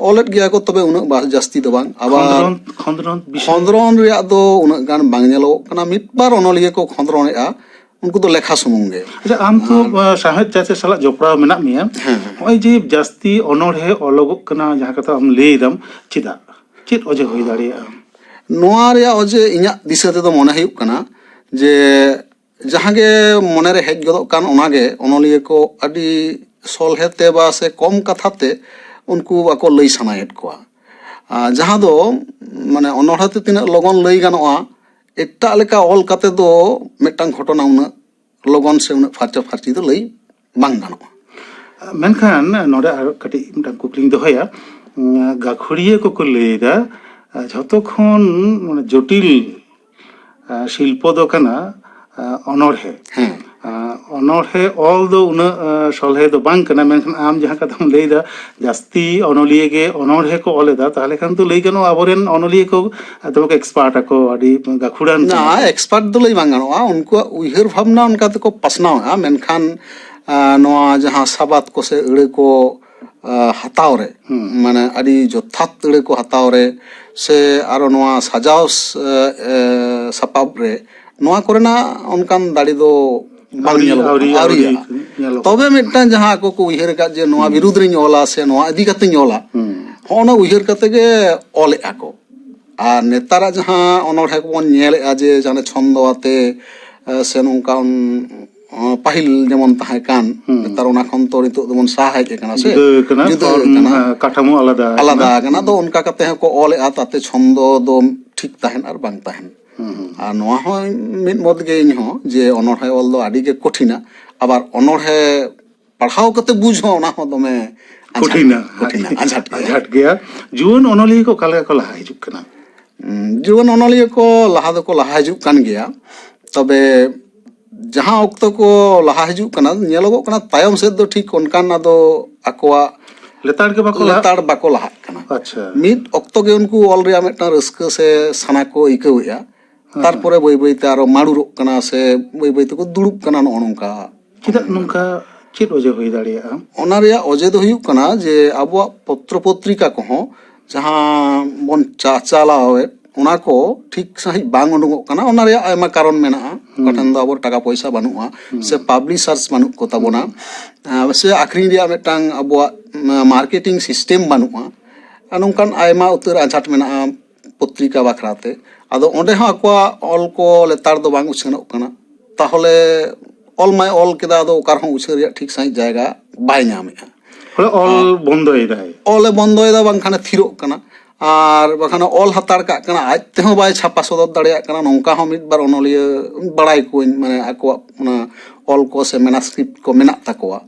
ᱚᱞᱮᱫ ᱜᱮᱭᱟ ᱠᱚ, ᱛᱚᱵᱮ ᱩᱱᱟᱹᱜ ᱵᱟ-, ᱡᱟᱹᱥᱛᱤ ᱫᱚ ᱵᱟᱝ᱾ ᱟᱵᱟᱨ ᱠᱷᱚᱸᱫᱽᱨᱚᱱ, ᱠᱷᱚᱸᱫᱽᱨᱚᱱ ᱵᱤᱥᱚᱭ? ᱠᱷᱚᱸᱫᱽᱨᱚᱱ ᱨᱮᱭᱟᱜ ᱫᱚ ᱩᱱᱟᱹᱜ ᱜᱟᱱ ᱵᱟᱝ ᱧᱮᱞᱚᱜᱚᱜ ᱠᱟᱱᱟ᱾ ᱢᱤᱫ ᱵᱟᱨ ᱚᱱᱚᱞᱤᱭᱟᱹ ᱠᱚ ᱠᱷᱚᱸᱫᱽᱨᱚᱱᱮᱜᱼᱟ, ᱩᱱᱠᱩ ᱫᱚ ᱞᱮᱠᱷᱟ ᱥᱩᱢᱩᱝ ᱜᱮ᱾ ᱟᱪᱪᱷᱟ, ᱟᱢ ᱛᱚ, ᱟᱨ ᱟ, ᱥᱟᱶᱦᱮᱫ ᱪᱟᱨᱪᱟ ᱥᱟᱞᱟᱜ ᱡᱚᱯᱲᱟᱣ ᱢᱮᱱᱟᱜ ᱢᱮᱭᱟ᱾ ᱦᱮᱸ, ᱦᱮᱸ᱾ ᱱᱚᱜᱼᱚᱭ ᱡᱮ ᱡᱟᱹᱥᱛᱤ ᱚᱱᱚᱬᱦᱮ ᱚᱞᱚᱜᱚᱜ ᱠᱟᱱᱟ, ᱡᱟᱦᱟᱸ ᱠᱟᱛᱷᱟ ᱟᱢ ᱞᱟᱹᱭ ᱮᱫᱟᱢ, ᱪᱮᱫᱟᱜ? ᱪᱮᱫ ᱚᱡᱮ ᱦᱩᱭ ᱫᱟᱲᱮᱭᱟᱜᱼᱟ? ᱱᱚᱣᱟ ᱨᱮᱭᱟᱜ ᱚᱡᱮ ᱤᱧᱟᱹᱜ ᱫᱤᱥᱟᱹ ᱛᱮᱫᱚ ᱢᱚᱱᱮ ᱦᱩᱭᱩᱜ ᱠᱟᱱᱟ ᱡᱮ ᱡᱟᱦᱟᱸ ᱜᱮ ᱢᱚᱱᱮᱨᱮ ᱦᱮᱡ ᱜᱚᱫᱚᱜ ᱠᱟᱱ, ᱚᱱᱟᱜᱮ ᱚᱱᱚᱞᱤᱭᱟᱹ ᱠᱚ ᱟᱹᱰᱤ ᱥᱚᱞᱦᱮ ᱛᱮ ᱵᱟ ᱥᱮ ᱠᱚᱢ ᱠᱟᱛᱷᱟ ᱛᱮ ᱩᱱᱠᱩ ᱟᱠᱚ ᱞᱟᱹᱭ ᱥᱟᱱᱟᱭᱮᱫ ᱠᱚᱣᱟ᱾ ᱟᱨ ᱡᱟᱦᱟᱸ ᱫᱚ, ᱢᱟᱱᱮ, ᱚᱱᱚᱬᱦᱮ ᱛᱮ ᱛᱤᱱᱟᱹᱜ ᱞᱚᱜᱚᱱ ᱞᱟᱹᱭ ᱜᱟᱱᱚᱜᱼᱟ, ᱮᱴᱟᱜ ᱞᱮᱠᱟ ᱚᱞ ᱠᱟᱛᱮ ᱫᱚ ᱢᱤᱫᱴᱟᱝ ᱜᱷᱚᱴᱚᱱᱟ ᱩᱱᱟᱹᱜ ᱞᱚᱜᱚᱱ ᱥᱮ ᱩᱱᱟᱹᱜ ᱯᱷᱟᱨᱪᱟ ᱯᱷᱟᱨᱪᱤ ᱫᱚ ᱞᱟᱹᱭ ᱵᱟᱝ ᱜᱟᱱᱚᱜᱼᱟ᱾ ᱢᱮᱱᱠᱷᱟᱱ ᱱᱚᱰᱮ ᱟᱨ ᱠᱟᱹᱴᱤᱡ ᱢᱤᱫᱴᱟᱝ ᱠᱩᱠᱞᱤᱧ ᱫᱚᱦᱚᱭᱟ᱾ ᱩᱸ, ᱜᱟᱹᱠᱷᱩᱲᱤᱭᱟᱹ ᱠᱚᱠᱚ ᱞᱟᱹᱭ ᱮᱫᱟ, ᱡᱷᱚᱛᱚ ᱠᱷᱚᱱ ᱢᱟᱱᱮ ᱡᱚᱴᱤᱞ ᱟᱸ, ᱥᱤᱞᱯᱚ ᱫᱚ ᱠᱟᱱᱟ ᱟᱸ, ᱚᱱᱚᱬᱦᱮ᱾ ᱦᱮᱸ᱾ ᱟᱸ, ᱚᱱᱚᱬᱦᱮ ᱚᱞ ᱫᱚ ᱩᱱᱟᱹᱜ ᱟᱸ, ᱥᱚᱞᱦᱮ ᱫᱚ ᱵᱟᱝ ᱠᱟᱱᱟ, ᱢᱮᱱᱠᱷᱟᱱ ᱟᱢ ᱡᱟᱦᱟᱸ ᱠᱟᱛᱷᱟᱢ ᱞᱟᱹᱭ ᱮᱫᱟ, ᱡᱟᱹᱥᱛᱤ ᱚᱱᱚᱞᱤᱭᱟᱹ ᱜᱮ ᱚᱱᱚᱬᱦᱮ ᱠᱚ ᱚᱞ ᱮᱫᱟ, ᱛᱟᱦᱚᱞᱮ ᱠᱷᱟᱱ ᱫᱚ ᱞᱟᱹᱭ ᱜᱟᱱᱚᱜᱼᱟ ᱟᱵᱚᱨᱮᱱ ᱚᱱᱚᱞᱤᱭᱟᱹ ᱠᱚ ᱫᱚᱢᱮ ᱠᱚ ᱮᱠᱥᱯᱟᱨᱴ ᱟᱠᱚ, ᱟᱹᱰᱤ ᱜᱟᱹᱠᱷᱩᱲᱟᱱ ᱠᱟᱱᱟ ᱱᱟ ᱠᱚ᱾ ᱮᱠᱥᱯᱟᱨᱴ ᱫᱚ ᱞᱟᱹᱭ ᱵᱟᱝ ᱜᱟᱱᱚᱜᱼᱟ, ᱩᱱᱠᱩᱣᱟᱜ ᱩᱭᱦᱟᱹᱨ ᱵᱷᱟᱵᱽᱱᱟ ᱚᱱᱠᱟ ᱛᱮᱠᱚ ᱯᱟᱥᱱᱟᱣᱮᱫᱼᱟ, ᱢᱮᱱᱠᱷᱟᱱ ᱟᱸ, ᱱᱚᱣᱟ ᱡᱟᱦᱟᱸ ᱥᱟᱵᱟᱫ ᱠᱚ ᱥᱮ ᱟᱹᱲᱟᱹ ᱠᱚ ᱟᱸ, ᱦᱟᱛᱟᱣ ᱨᱮ, ᱦᱩᱸ᱾ ᱢᱟᱱᱮ ᱟᱹᱰᱤ ᱡᱚᱛᱷᱟᱛ ᱟᱹᱲᱟᱹ ᱠᱚ ᱦᱟᱛᱟᱣ ᱨᱮ ᱥᱮ ᱟᱨᱚ ᱱᱚᱣᱟ ᱥᱟᱡᱟᱣ ᱥ- ᱮ, ᱮ, ᱥᱟᱯᱟᱵ ᱨᱮ, ᱱᱚᱣᱟ ᱠᱚᱨᱮᱱᱟᱜ ᱚᱱᱠᱟᱱ ᱫᱟᱲᱮ ᱫᱚ ᱵᱟᱝ ᱟᱹᱣᱨᱤ, ᱧᱮᱞᱚᱜ ᱟᱹᱣᱨᱤ, ᱠᱟᱱᱟ, ᱟᱹᱣᱨᱤ ᱟᱹᱣᱨᱤᱭᱟᱜᱼᱟ᱾ ᱧᱮᱞᱚᱜ ᱛᱚᱵᱮ ᱢᱤᱫᱴᱟᱝ ᱡᱟᱦᱟᱸ ᱟᱠᱚ ᱠᱚ ᱩᱭᱦᱟᱹᱨ ᱟᱠᱟᱫ ᱡᱮ ᱱᱚᱣᱟ ᱵᱤᱨᱩᱫᱽ ᱨᱤᱧ ᱚᱞᱟ ᱥᱮ ᱱᱚᱣᱟ ᱤᱫᱤ ᱠᱟᱛᱮᱧ ᱚᱞᱟ, ᱦᱩᱸ᱾ ᱦᱚᱸᱜᱼᱚ ᱱᱟ ᱩᱭᱦᱟᱹᱨ ᱠᱟᱛᱮ ᱜᱮ ᱚᱞᱮᱫᱼᱟ ᱠᱚ᱾ ᱟᱨ ᱱᱮᱛᱟᱨᱟᱜ ᱡᱟᱦᱟᱸ ᱚᱱᱚᱬᱦᱮ ᱠᱚᱵᱚᱱ ᱧᱮᱞᱮᱫᱼᱟ ᱡᱮ ᱡᱟᱦᱟᱸ ᱪᱷᱚᱱᱫᱚ ᱟᱛᱮ ᱮ, ᱥᱮ ᱱᱚᱝᱠᱟᱱ ᱚ, ᱯᱟᱹᱦᱤᱞ ᱡᱮᱢᱚᱱ ᱛᱟᱦᱮᱸ ᱠᱟᱱ, ᱦᱩᱸ᱾ ᱱᱮᱛᱟᱨ ᱚᱱᱟ ᱠᱷᱚᱱ ᱛᱚ ᱱᱤᱛᱚᱜ ᱫᱚᱵᱚᱱ ᱥᱟᱦᱟ ᱦᱮᱡ ᱟᱠᱟᱱᱟ ᱥᱮ? ᱡᱩᱫᱟᱹ ᱠᱟᱱᱟ, ᱡᱩᱫᱟᱹ ᱯᱷᱚᱨᱢ, ᱠᱟᱱᱟ᱾ ᱦᱮᱸ, ᱠᱟᱴᱷᱟᱢᱳ ᱟᱞᱟᱫᱟ ᱟᱠᱟᱱᱟ᱾ ᱟᱞᱟᱫᱟ ᱟᱠᱟᱱᱟ᱾ ᱟᱫᱚ ᱚᱱᱠᱟ ᱠᱟᱛᱮ ᱦᱚᱸᱠᱚ ᱚᱞᱮᱫᱼᱟ, ᱛᱟᱛᱮ ᱪᱷᱚᱱᱫᱚ ᱫᱚ ᱴᱷᱤᱠ ᱛᱟᱦᱮᱱ ᱟᱨ ᱵᱟᱝ ᱛᱟᱦᱮᱱ᱾ ᱦᱩᱸ, ᱦᱩᱸ᱾ ᱟᱨ ᱱᱚᱣᱟ ᱦᱚᱸ ᱢᱤᱫ ᱢᱚᱛ ᱜᱮ ᱤᱧ ᱦᱚᱸ, ᱡᱮ ᱚᱱᱚᱬᱦᱮ ᱚᱞ ᱫᱚ ᱟᱹᱰᱤ ᱜᱮ ᱠᱚᱴᱷᱤᱱᱟ᱾ ᱟᱵᱟᱨ ᱚᱱᱚᱬᱦᱮ ᱯᱟᱲᱦᱟᱣ ᱠᱟᱛᱮ ᱵᱩᱡᱽ ᱦᱚᱸ, ᱚᱱᱟ ᱦᱚᱸ ᱫᱚᱢᱮ ᱟᱡᱷᱟᱴ, ᱠᱚᱴᱷᱤᱱᱟ᱾ ᱠᱚᱴᱷᱤᱱᱟ, ᱟᱡᱷᱟᱴ ᱜᱮᱭᱟ᱾ ᱟᱡᱷᱟᱴ ᱜᱮᱭᱟ᱾ ᱡᱩᱣᱟᱹᱱ ᱚᱱᱚᱞᱤᱭᱟᱹ ᱠᱚ ᱚᱠᱟ ᱞᱮᱠᱟ ᱠᱚ ᱞᱟᱦᱟ ᱦᱤᱡᱩᱜ ᱠᱟᱱᱟ? ᱩᱸ, ᱡᱩᱣᱟᱹᱱ ᱚᱱᱚᱞᱤᱭᱟᱹ ᱠᱚ ᱞᱟᱦᱟ ᱫᱚᱠᱚ ᱞᱟᱦᱟ ᱦᱤᱡᱩᱜ ᱠᱟᱱ ᱜᱮᱭᱟ, ᱛᱚᱵᱮ ᱡᱟᱦᱟᱸ ᱚᱠᱛᱚ ᱠᱚ ᱞᱟᱦᱟ ᱦᱤᱡᱩᱜ ᱠᱟᱱᱟ, ᱧᱮᱞᱚᱜᱚᱜ ᱠᱟᱱᱟ ᱛᱟᱭᱚᱢ ᱥᱮᱫ ᱫᱚ ᱴᱷᱤᱠ ᱚᱱᱠᱟᱱ ᱟᱫᱚ ᱟᱠᱚᱣᱟᱜ ᱞᱮᱛᱟᱲ ᱜᱮ ᱵᱟᱠᱚ ᱞᱟᱦᱟᱜ ᱞᱮᱛᱟᱲ ᱵᱟᱠᱚ ᱞᱟᱦᱟᱜ ᱠᱟᱱᱟ᱾ ᱟᱪᱪᱷᱟ᱾ ᱢᱤᱫ ᱚᱠᱛᱚ ᱜᱮ ᱩᱱᱠᱩ ᱚᱞ ᱨᱮᱭᱟᱜ ᱢᱤᱫᱴᱟᱝ ᱨᱟᱹᱥᱠᱟᱹ ᱥᱮ ᱥᱟᱱᱟ ᱠᱚ ᱟᱹᱭᱠᱟᱹᱣᱮᱫᱼᱟ, ᱛᱟᱨᱯᱚᱨᱮ ᱵᱟᱹᱭ ᱵᱟᱹᱭᱛᱮ ᱟᱨᱚ ᱢᱟᱹᱨᱩᱨᱚᱜ ᱠᱟᱱᱟ ᱥᱮ ᱵᱟᱹᱭ ᱵᱟᱹᱭ ᱛᱮᱠᱚ ᱫᱩᱲᱩᱵ ᱠᱟᱱᱟ, ᱱᱚᱜᱼᱚ ᱱᱚᱝᱠᱟ᱾ ᱪᱮᱫᱟᱜ ᱱᱚᱝᱠᱟ, ᱪᱮᱫ ᱚᱡᱮ ᱦᱩᱭ ᱫᱟᱲᱮᱭᱟᱜᱼᱟ? ᱚᱱᱟ ᱨᱮᱭᱟᱜ ᱚᱡᱮ ᱫᱚ ᱦᱩᱭᱩᱜ ᱠᱟᱱᱟ ᱡᱮ ᱟᱵᱚᱣᱟᱜ ᱯᱚᱛᱨᱚ ᱯᱚᱛᱨᱤᱠᱟ ᱠᱚᱦᱚᱸ ᱡᱟᱦᱟᱸ ᱵᱚᱱ ᱪᱟᱪᱟᱞᱟᱣᱮᱫ, ᱚᱱᱟ ᱠᱚ ᱴᱷᱤᱠ ᱥᱟᱺᱦᱤᱡ ᱵᱟᱝ ᱩᱰᱩᱠᱚᱜ ᱠᱟᱱᱟ᱾ ᱚᱱᱟ ᱨᱮᱭᱟᱜ ᱟᱭᱢᱟ ᱠᱟᱨᱚᱱ ᱢᱮᱱᱟᱜᱼᱟ᱾ ᱚᱠᱟ ᱴᱷᱮᱱ ᱫᱚ ᱟᱵᱚ ᱴᱟᱠᱟ ᱯᱚᱭᱥᱟ ᱵᱟᱹᱱᱩᱜᱼᱟ, ᱥᱮ ᱯᱟᱵᱽᱞᱤᱥᱟᱨᱥ ᱵᱟᱹᱱᱩᱜ ᱠᱚ ᱛᱟᱵᱚᱱᱟ, ᱟᱸ, ᱥᱮ ᱟᱠᱷᱨᱤᱧ ᱨᱮᱭᱟᱜ ᱢᱤᱫᱴᱟᱝ ᱟᱵᱚᱣᱟᱜ ᱢᱟᱨᱠᱮᱴᱤᱝ ᱥᱤᱥᱴᱮᱢ ᱵᱟᱹᱱᱩᱜᱼᱟ᱾ ᱟᱨ ᱱᱚᱝᱠᱟᱱ ᱟᱭᱢᱟ ᱩᱛᱟᱹᱨ ᱟᱸᱡᱷᱟᱴ ᱢᱮᱱᱟᱜᱼᱟ ᱯᱚᱛᱨᱤᱠᱟ ᱵᱟᱠᱷᱨᱟᱛᱮ᱾ ᱟᱫᱚ ᱚᱸᱰᱮ ᱦᱚᱸ ᱟᱠᱚᱣᱟᱜ ᱚᱞ ᱠᱚ ᱞᱮᱛᱟᱲ ᱫᱚ ᱵᱟᱝ ᱩᱪᱷᱟᱹᱱᱚᱜ ᱠᱟᱱᱟ᱾ ᱛᱟᱦᱚᱞᱮ ᱚᱞ ᱢᱟᱭ ᱚᱞ ᱠᱮᱫᱟ, ᱟᱫᱚ ᱚᱠᱟ ᱨᱮᱦᱚᱸ ᱩᱪᱷᱟᱹᱱ ᱨᱮᱭᱟᱜ ᱴᱷᱤᱠ ᱥᱟᱺᱦᱤᱡ ᱡᱟᱭᱜᱟ ᱵᱟᱭ ᱧᱟᱢᱮᱫᱼᱟ᱾ ᱦᱚᱲ ᱚᱞ ᱵᱚᱱᱫᱚᱭᱮᱫᱟᱭ᱾ ᱚᱞᱮ ᱵᱚᱱᱫᱚᱭᱮᱫᱟ, ᱵᱟᱝᱠᱷᱟᱱᱮ ᱛᱷᱤᱨᱚᱜ ᱠᱟᱱᱟ᱾ ᱟᱨ ᱵᱟᱠᱷᱟᱱ ᱚᱞ ᱦᱟᱛᱟᱲ ᱠᱟᱜ ᱠᱟᱱᱟ, ᱟᱡ ᱛᱮᱦᱚᱸ ᱵᱟᱭ ᱪᱷᱟᱯᱟ ᱥᱚᱫᱚᱨ ᱫᱟᱲᱮᱭᱟᱜ ᱠᱟᱱᱟ᱾ ᱱᱚᱝᱠᱟ ᱦᱚᱸ ᱢᱤᱫ ᱵᱟᱨ ᱚᱱᱚᱞᱤᱭᱟᱹ ᱵᱟᱲᱟᱭ ᱠᱚᱣᱟᱹᱧ, ᱢᱟᱱᱮ ᱟᱠᱚᱣᱟᱜ ᱚᱱᱟ ᱚᱞ ᱠᱚ ᱥᱮ ᱢᱮᱱᱟᱥᱠᱨᱤᱯᱴ ᱠᱚ ᱢᱮᱱᱟᱜ ᱛᱟᱠᱚᱣᱟ,